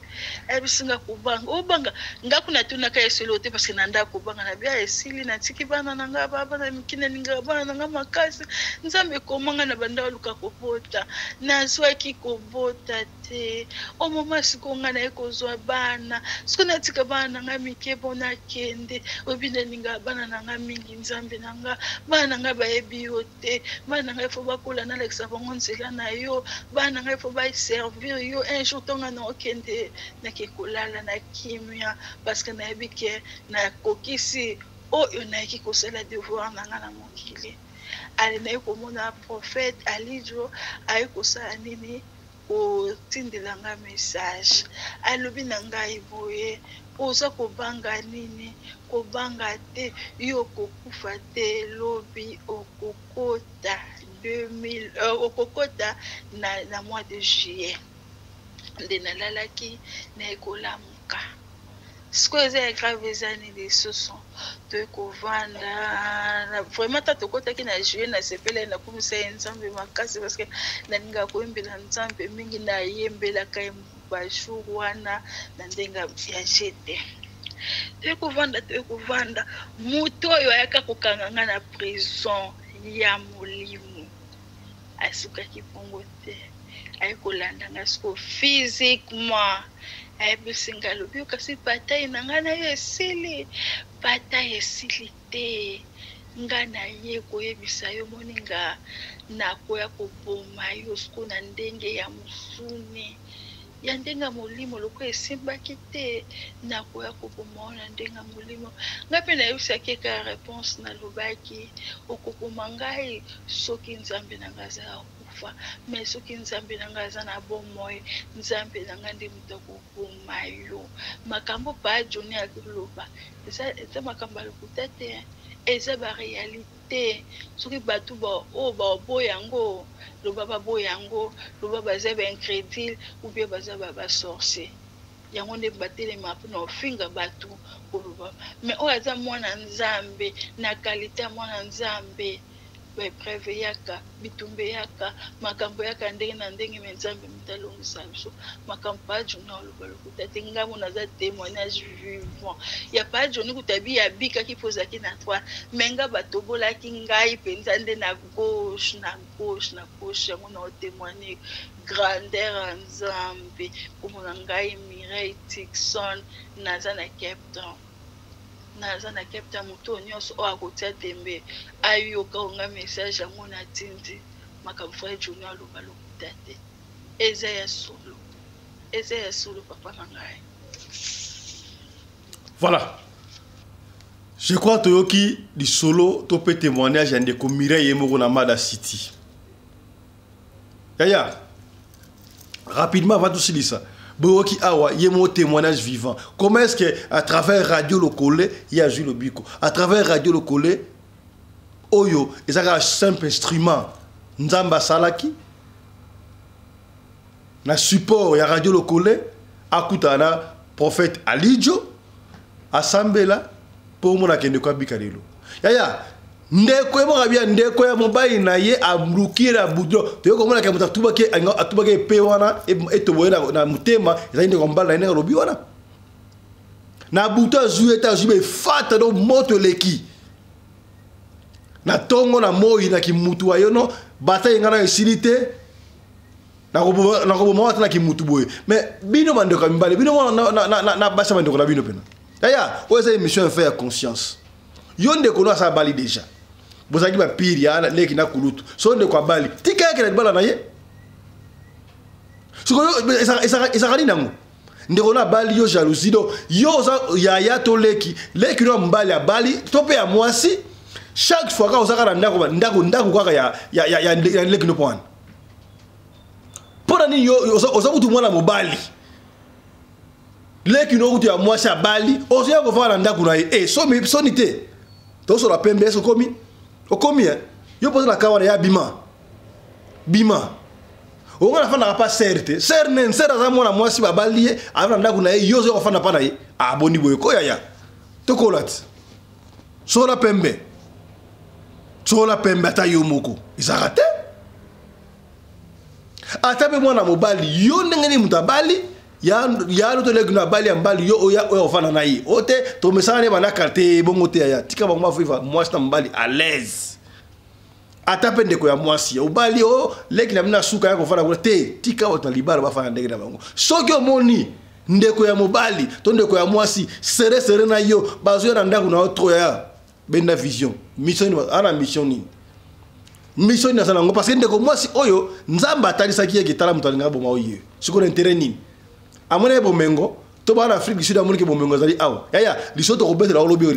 Ayebisi nga kobanga, obanga nga kuna, natunaka esili oyo te, parce que na ndako kobanga na bia esili, natiki bana na nga, bana mike, nalingaka bana na nga makasi. Nzambe ekoma nga na banda oluka kobota, nazwaki kobota te. O mama, sikoyo ngai naye kozwa bana, sikoyo natika bana na ngai mike mpo nakende. Oyebi nalingaka bana na ngai mingi, Nzambe na nga, bana na ngai bayebi yo te, bana na ngai fo bakola, nalakisa bango nzela na yo, bana na ngai fo baservir yo un jour. Ntonga na okende, nake kolala na kimia, parce que nayebi ke nakokisi oyo nayaki kosala, devoir na ngai na mokili. Ale naye komona prophète Alijo aye kosala nini, kotindela nga message, alobi na ngai boye: oza kobanga nini? Kobanga te, yo okokufa te, lobi okokota 2000, okokota na mois de juillet. Nde nalalaki, naye kolamuka sikoyo eza ya grave, eza nini lisusu? Toye kovanda vraiment, ta tokotaki na juillet, nasepela ye, nakumisa ye Nzambe makasi, parce que nalingaka koyembela Nzambe mingi, nayembelaka ye bajour wana na ndenge ya jete. Toye kovanda, toye kovanda, moto oyo ayaka kokanga nga na prison ya molimo asukaki bongo te, aye kolanda nga sikoyo physiquement, ayebisi nga, alobi: kasi bataille na ngai na yo esili, bataille esili te, nga na ye koyebisa yo, moninga, nakoya koboma yo sikoyo na ndenge ya mosuni, ya ndenge ya molimo lokola esimbaki te, nakoya koboma yo na ndenge ya molimo. Ngai mpe nayebisaki eka réponse, nalobaki: okoboma ngai soki Nzambe na ngai aza ya kokufa, mais soki Nzambe na ngai aza na bomoi, Nzambe na ngai nde moto akoboma yo. Makambo pa Joni akoloba eza makambo ya lokuta te, eza baréalité. Soki bato oyo baoboya yango, loba baboya yango, loba baza baincrédule ou bien baza basorcier, yango nde batelema mpona kofinga bato, koloba. Mais oyo aza mwana Nzambe, na qualité ya mwana Nzambe, baépreuve eyaka, bitumba eyaka, makambo eyaka ndenge na ndenge, mais Nzambe moto alongisa biso. Makambo pa Joni aloba lokuta te, ngambo naza témoignage vivant ya pa Joni. Kuta bi abikaki mpo ozalaki na droite, mais nga batobolaki ngai mpenza nde na gauche, na gauche, na gauche. Yango na otémoigne grandeur ya Nzambe. Komona ngai Mireille Tixon, naza na Cape Town, naza na Cape Town. Moto oyo nyonso oyo akotia tembe, ayoka onga message yango natindi. Makambo frère Joni aloba lokuta te, eza ya solo, eza ya solo, papa na ngai. Voilà, je crois toyoki lisolo to mpe témoignage ya ndeko Mireille ye moko na Mada City. Yaya, rapidement avant tosilisa, boyoki awa ye moko témoignage vivant, comment est-ce que à travers Radio Lokole ye azwi lobiko, à travers Radio Lokole oyo eza kaka simple instrument Nzambe asalaki na support ya Radio Lokole, akutana na prophète Alijo, asambela mpo omona akende ko abika lelo. Yaya, Ndeko ye moko abia ndeko ya mobali na ye aluki ye na budo. Toye komona ke moto atubaki atubaki epe wana etobo ye na motema ezali ndeko mobali na ye ndenge alobi wana. Na butu azwi ye te azwi befata donc moto eleki. Na tongo na moi na kimutu wa yo no bataille nga na esili te. Nakoboma wana na kimutu boye. Mais bino bandeko ya mibali bino na basi ya bandeko na bino pena. Yaya, oyo eza émission ya fait ya conscience. Yo ndeko no asala bali déjà. Bozalaki ba pire ya leki na kulutu. So ndeko abali, tika yake na libala na ye. Sikoyo ezalaka nini yango? Ndeko na abali yo jalousie do yo oza yaya to leki, leki no mobali abali to pe ya mwasi. Chaque fois kaka ozaka na ndako ndako ndako kaka ya ya ya, ya, ya leki no pwana. Pona nini yo oza kutu mwana mobali? Leki no kutu ya mwasi abali, ozoya kovanda na ndako na ye. Eh, somi soni te. Tosola pembe est okomi? Okomi hein? Yo poza na kawana ya bima. Bima. Onga na fanda pa sœur te. Sœur ne sœur aza mwana mwasi babali ye, aza na ndako na ye, yo ozoya kofanda pa na ye. Ah boni boye ko yaya. Tokola ti. Sola pembe. Sola pembe ata yo moko. Ezalaka te. Ata pe mwana mobali, yo ndenge nini moto abali, ya ya loto leki na bali ya mbali yo oya oya ofanda na ye. Ote tomesana ne bana carte bongo te yaya. Tika bango baviva mwasi na mobali à l'aise. Ata pe ndeko ya mwasi obali o leki na bino suka ya kofanda kuna te, tika bato na libala bafanda ndenge na bango. Soki omoni ndeko ya mobali to ndeko ya mwasi sere sere na yo bazoya na ndako na yo trop ya benda vision. Mission nini? Ana mission nini? Mission nini asala yango? Parce que ndeko mwasi oyo Nzambe atalisaki ye ketala moto alingaka boma oyo. Sikoyo na intérêt nini? Amoni ye bomengo to bana Afrique du Sud amoni ke bomengo ezali awa. Yaya, liso tokobetela olobi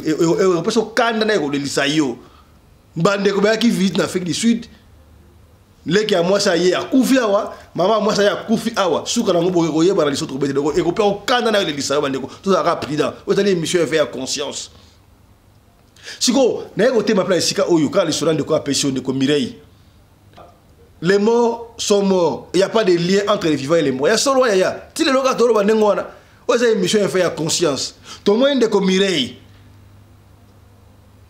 opesa okanda na ekolelisa yo. Bandeko bayaki visite na Afrique du Sud. Leki ya mwasi aye akufi awa, mama ya mwasi aye akufi awa. Suka nango boke koyeba na liso tokobetela ekopesa okanda na elelisa yo bandeko. Tozalaka prudent. Oyo ezali émission ya ya conscience. Sikoyo naye kotema mpe na esika oyo kaka lisolo ya ndeko apesi yo ndeko Mireille. Les morts sont morts. Il n'y a pas de lien entre les vivants et les morts. Ya solo yaya. Ti lelo kaka toloba ndenge wana. Oyo eza émission ya fait ya conscience. Tomoni ndeko Mireille.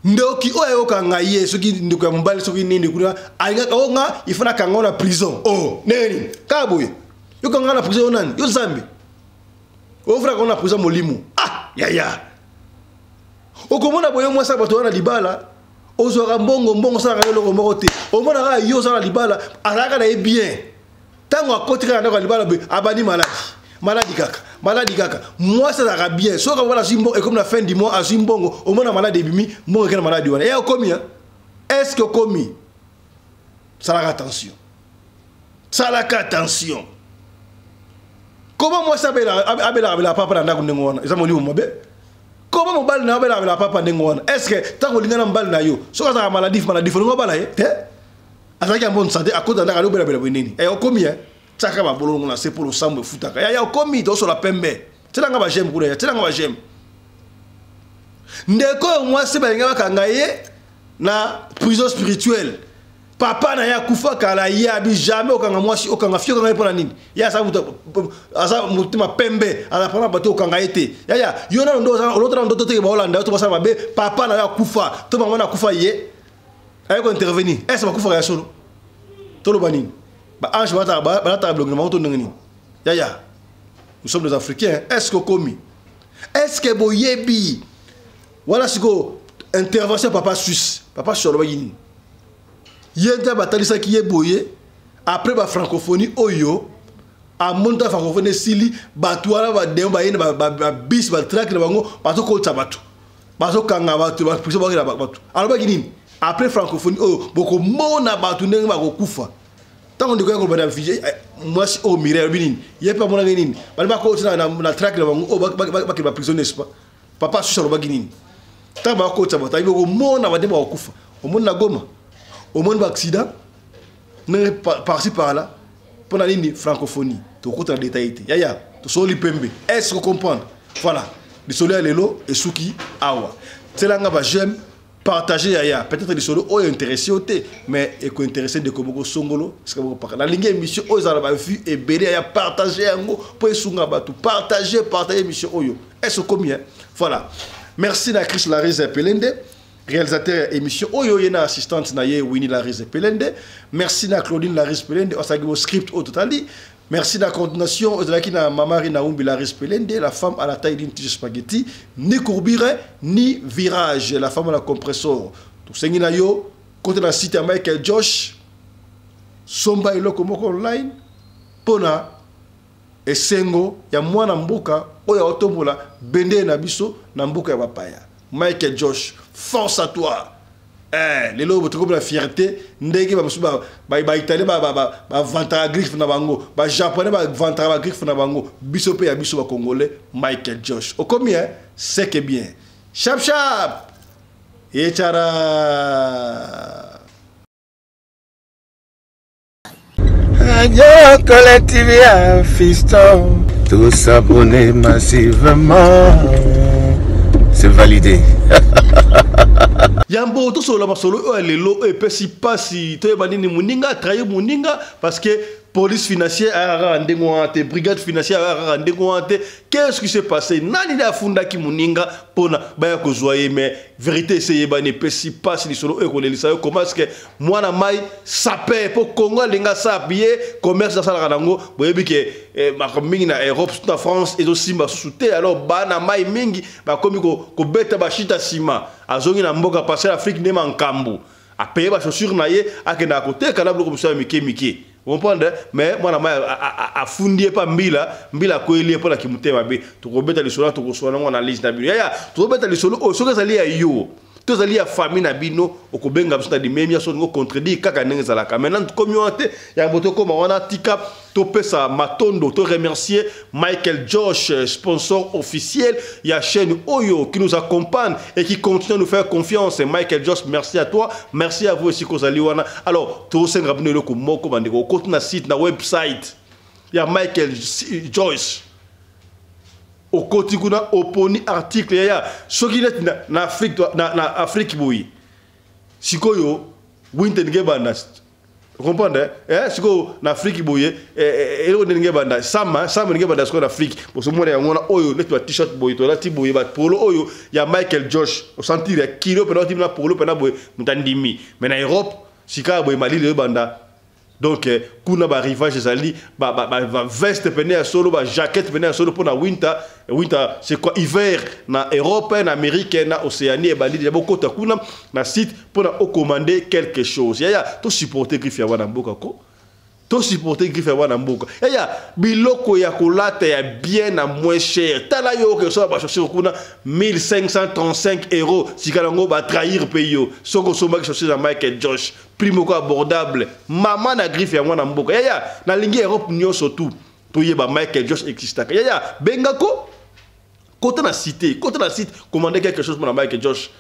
Ndoki oyo ayokanga ye soki ndeko ya mobali soki nini kuna alingaka o nga il faut nakanga na prison. Oh, ndenge nini? Kaka boye. Yokanga na prison nani? Yo Nzambe. Ofraka na prison molimo. Ah, yaya. Okomona boye mwasi ya bato wana libala ozwaka mbongo mbongo osalaka yo eloko moko te. Omonaka yo oza na libala azalaka na ye bien. Ntango akoti kaka ndako ya libala boye abandi maladi. Maladi kaka, maladi kaka. Mwasi azalaka bien. Soki omona azwi mbongo ekomi na fin du mois azwi mbongo, omona maladi ebimi, mbongo ekei na maladi wana. Eh okomi hein? Est-ce que okomi? Salaka attention. Salaka attention. Comment mwasi abelaka abelaka papa na ndako ndenge wana? Eza molimo mabe. Comment mobali na yo abelaka abelaka papa ndenge wana? Est-ce que ntango olinga na mobali na yo, soki azalaka maladif, maladif, olinga obala ye? Te? Azalaki en bonne santé, akota ndako, alobela bela boye nini? Eh, okomi hein? Tiaka ba bolongo na se po losambo efutaka. Ya, ya, okomi, tosola pembe. Tiela nga ba j'aime kuna, ya, tiela nga ba j'aime. Ndeko oyo mwasi balinga bakanga ye na prison spirituelle. Papa na ye akufa kala, ye abi jamais okanga mwasi, okanga fille, okanga ye mpona nini? Ye aza moto, aza motema pembe, aza mpona bato okanga ye te. Ya, ya, yo nano ndo oza, olota na ndoto te ke baolanda yo to basala mabe, papa na yo akufa, to mama na akufa ye. Aye ko intervenir. Est-ce bakufaka ya solo? Toloba nini? Ba ange balataka bilongi na bango to ndenge nini? Ya, ya. Nous sommes des Africains. Est-ce que okomi? Est-ce que boyebi? Voilà siko intervention papa Suisse. Papa Suisse alobaki nini? Ye nde batalisaki ye boye après ba francophonie oyo amoni ta francophonie esili bato wana ba démon baye na ba bis ba track na bango bazokotisa bato bazokanga bato ba prison bakela bato. Alobaki nini? Après francophonie oyo bokomona bato ndenge bakokufa. Ntango ndeko ya koloba na fije, mwasi oyo Mireille alobi nini? Ye mpe amonaki nini? Bali bakotisa na track na bango oyo bakende ba prison n'est-ce pas? Papa Suisse alobaki nini? Ntango bakotisa bato, ayebi okomona bato ndenge bakokufa. Omoni na Goma, omoni ba accident ndenge par-ci par-là. Mpona nini francophonie? Tokota na détail te. Yaya, tosoli pembe. Est-ce que comprendre? Voilà. Lisolo ya lelo esuki awa. Tielanga ba j'aime, partager yaya. Peut-être lisolo oyo intéressé yo te, mais eko intéressé ndeko moko songolo, esika moko paka. Nalingi émission oyo ezala ba vue ebele yaya, partager yango po esunga bato. Partager, partager émission oyo. Est-ce que combien? Voilà. Merci na Chris Larisa Pelende. Réalisateur ya émission oyo ye na assistante na ye Winnie Larise Pelende. Merci na Claudine Larise Pelende osalaki bo script oyo totali. Merci na coordination ozalaki na Mama Rina Umbi Larise Pelende, la femme à la taille d'une tige spaghetti, ni courbure ni virage, la femme à la compressor. Tosengi na yo kota na site ya Michael Josh, somba eloko moko online pona esengo ya mwana mboka oyo aotombola bendele na biso na mboka ya bapaya. Michael Josh, force à toi. Eh, lelo botokomi na fierté ndenge bamosusu baitalien bavantaka griffe na bango, bajaponais bavantaka bagriffe na bango, biso mpe ya biso bacongolais. Michael Josh okomi eh? C'est que bien chap chap echara. Radio Collective ya fiston. Tous abonnés massivement. C'est validé. Yambo tosolola masolo oyo ya lelo oyo epesi mpasi, toyeba nini moninga atrahi moninga, parce que police financière ayaka kaka ndenge wana te, brigade financière ayaka kaka ndenge wana te. Qu'est-ce qui s'est passé? Nani nde afundaki moninga mpona baya kozwa ye? Mais vérité ese eyebani, epesi mpasi. Lisolo oyo ekolelisa yo. Comment est-ce que mwana mai sape mpo Congo alinga sape ye commerce asalaka nango? Boyebi ke makambo mingi na Europe, surtout na France, ezosimba susu te. Alors bana mai mingi bakomi kobeta bashita nsima, azongi na mboka parce Afrique nde mankambo apeye bachaussure na ye, akendaka koteka na biloko mosusu ya mike mike, comprendre. Mais mwana mai afundi ye mpa mbila, mbila akweli ye mpo na kimotema mabe. Tokobeta lisolo, tokosola nango analyse na bino. Yaya, tokobeta lisolo oyo soki ezali ya yo to ezali ya famille na bino, okobenga biso na limemia. So olingo contredire kaka ndenge ezalaka. Maintenant tokomi wana te, yango tokóma wana. Tika topesa matondo, to remercier Michael Josh, sponsor officiel ya chaîne oyo, qui nous accompagne et qui continue à nous faire confiance. Michael Josh, merci à toi, merci à vous aussi kozali wana. Alors tosenga bino eloko moko, bandeko: okoti na site, na website ya Michael Joyce, okoti kuna, oponi article. Yaya, soki neti na Afrique, na Afrique boye sikoyo winter ndenge ebanda, comprendre eh? Sikoyo na Afrique boye eloko ndenge ebanda, sama sama ndenge ebanda sikoyo na Afrique, bosomona yango wana oyo neti ba t-shirt boye tolati boye, bapolo oyo ya Michael Josh, osentir ya kilo mpena otimi na polo mpena boye, moto andimi. Mais na Europe sikoyo boye malili oyo ebanda, donc kuna barivage ezali baveste pene ya solo, bajaquette pene ya solo mpona winter. Winter, c'est quoi? Hiver na Europe, na Amérique, na Océanie ebandi deja. Bokota kuna na site mpona ocommande quelque chose. Yaya, tosupporte griffe ya wana mboka ko, tosupporte griffe ya wana mboka. Yaya, biloko ya kolata ya bien na moins cher. Tala yo, oke osomba bachaussure kuna 1535 euros, sika yango batrahir mpe yo. Soki osombaki chaussure ya Michael Josh, prix moko abordable, mama na griffe ya mwana mboka. Yaya, nalingi Europe nyonso tu toyeba Michael Josh existaka. Yaya, bengako, kota na site, kota na site, commande quelque chose mpona Michael Josh.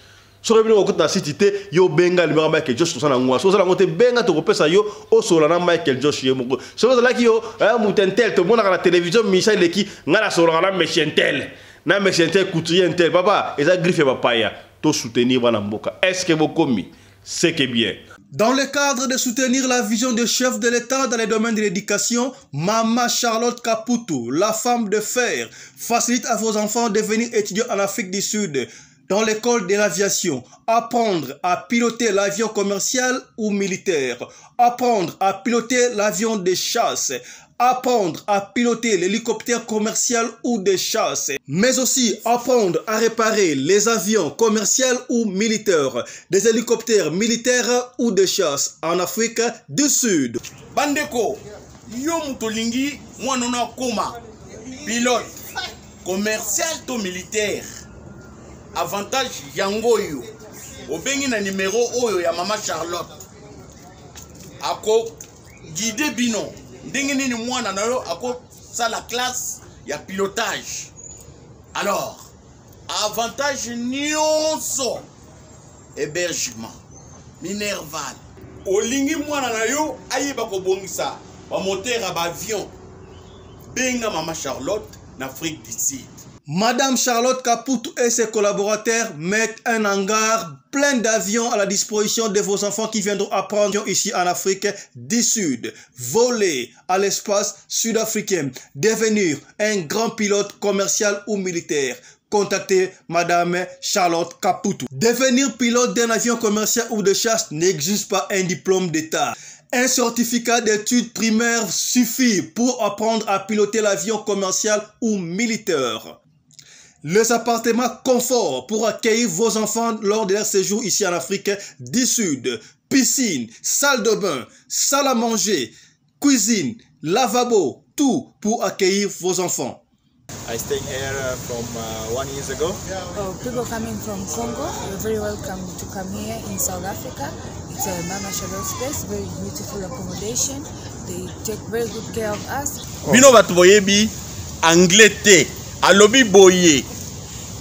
Soki bino kokota na site te, yo benga numéro Michael Josh, tosala yango. Soki osala yango te, benga, tokopesa yo, osola na Michael Josh ye moko. Soki ozalaki yo moto intel, tomonaka na télévision misa eleki, ngai nasololaka na monsieur intel, na monsieur intel, couturier intel. Papa, eza griffe ya bapaya, tosoutenir bana mboka. Est ce que bokomi? C'est que bien. Dans le cadre de soutenir la vision du chef de l'État dans les domaines de l'éducation, Mama Charlotte Caputo, la femme de fer, facilite à vos enfants de venir étudier en Afrique du Sud dans l'école de l'aviation, apprendre à piloter l'avion commercial ou militaire, apprendre à piloter l'avion de chasse, apprendre à piloter l'hélicoptère commercial ou de chasse, mais aussi apprendre à réparer les avions commerciaux ou militaires, des hélicoptères militaires ou de chasse en Afrique du Sud. Bandeko, yo moto olingi mwana ono akóma pilote commercial to militaire, avantage yango oyo: obengi na numero oyo ya Mama Charlotte, akoguide bino ndenge nini mwana na yo akosala classe ya pilotage. Alors avantage nyonso, hébergement, minerval. Olingi mwana na yo ayeba kobongisa bamoteur ya baavion, benga Mama Charlotte na Afrique du Sud. Madame Charlotte Caputo et ses collaborateurs mettent un hangar plein d'avions à la disposition de vos enfants qui viendront apprendre ici en Afrique du Sud, voler à l'espace sud-africain, devenir un grand pilote commercial ou militaire. Contactez Madame Charlotte Kaputu. Devenir pilote d'un avion commercial ou de chasse n'exige pas un diplôme d'État. Un certificat d'études primaires suffit pour apprendre à piloter l'avion commercial ou militaire. Les appartements confort pour accueillir vos enfants lors de leur séjour ici en Afrique du Sud. Piscine, salle de bain, salle à manger, cuisine, lavabo, tout pour accueillir vos enfants. I stay here from one years ago. Oh, people coming from Congo, you're very welcome to come here in South Africa. It's a Mama Charlotte space, very beautiful accommodation. They take very good care of us. Bino bato boyebi anglais te alobi boye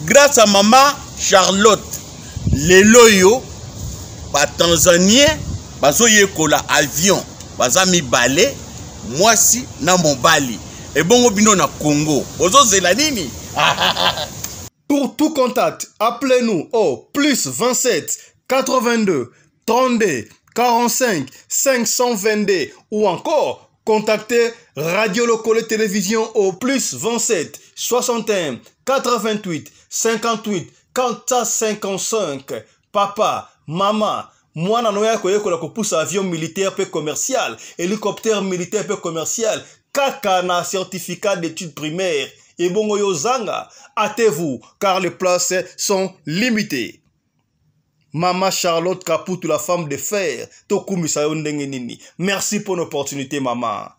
grâce à mama Charlotte lelo oyo ba tanzanien bazoyekola avion baza mibale mwasi na mobali ebongo bino na Congo bozozela nini? Pour tout contact, appelez-nous au plus 27 82 32 45 522 ou encore contactez Radio Lokole Télévision au plus 27 61 88 58 455. Papa, maman, mwana no ya koyekola kopusa avion militaire pe commercial, hélicoptère militaire pe commercial, kaka na certificat d'études primaires. Ebongo yo zanga, hâtez-vous car les places sont limitées. Mama Charlotte Kaputu, la femme de fer, tokumisa yo ndenge nini. Merci pour l'opportunité, maman.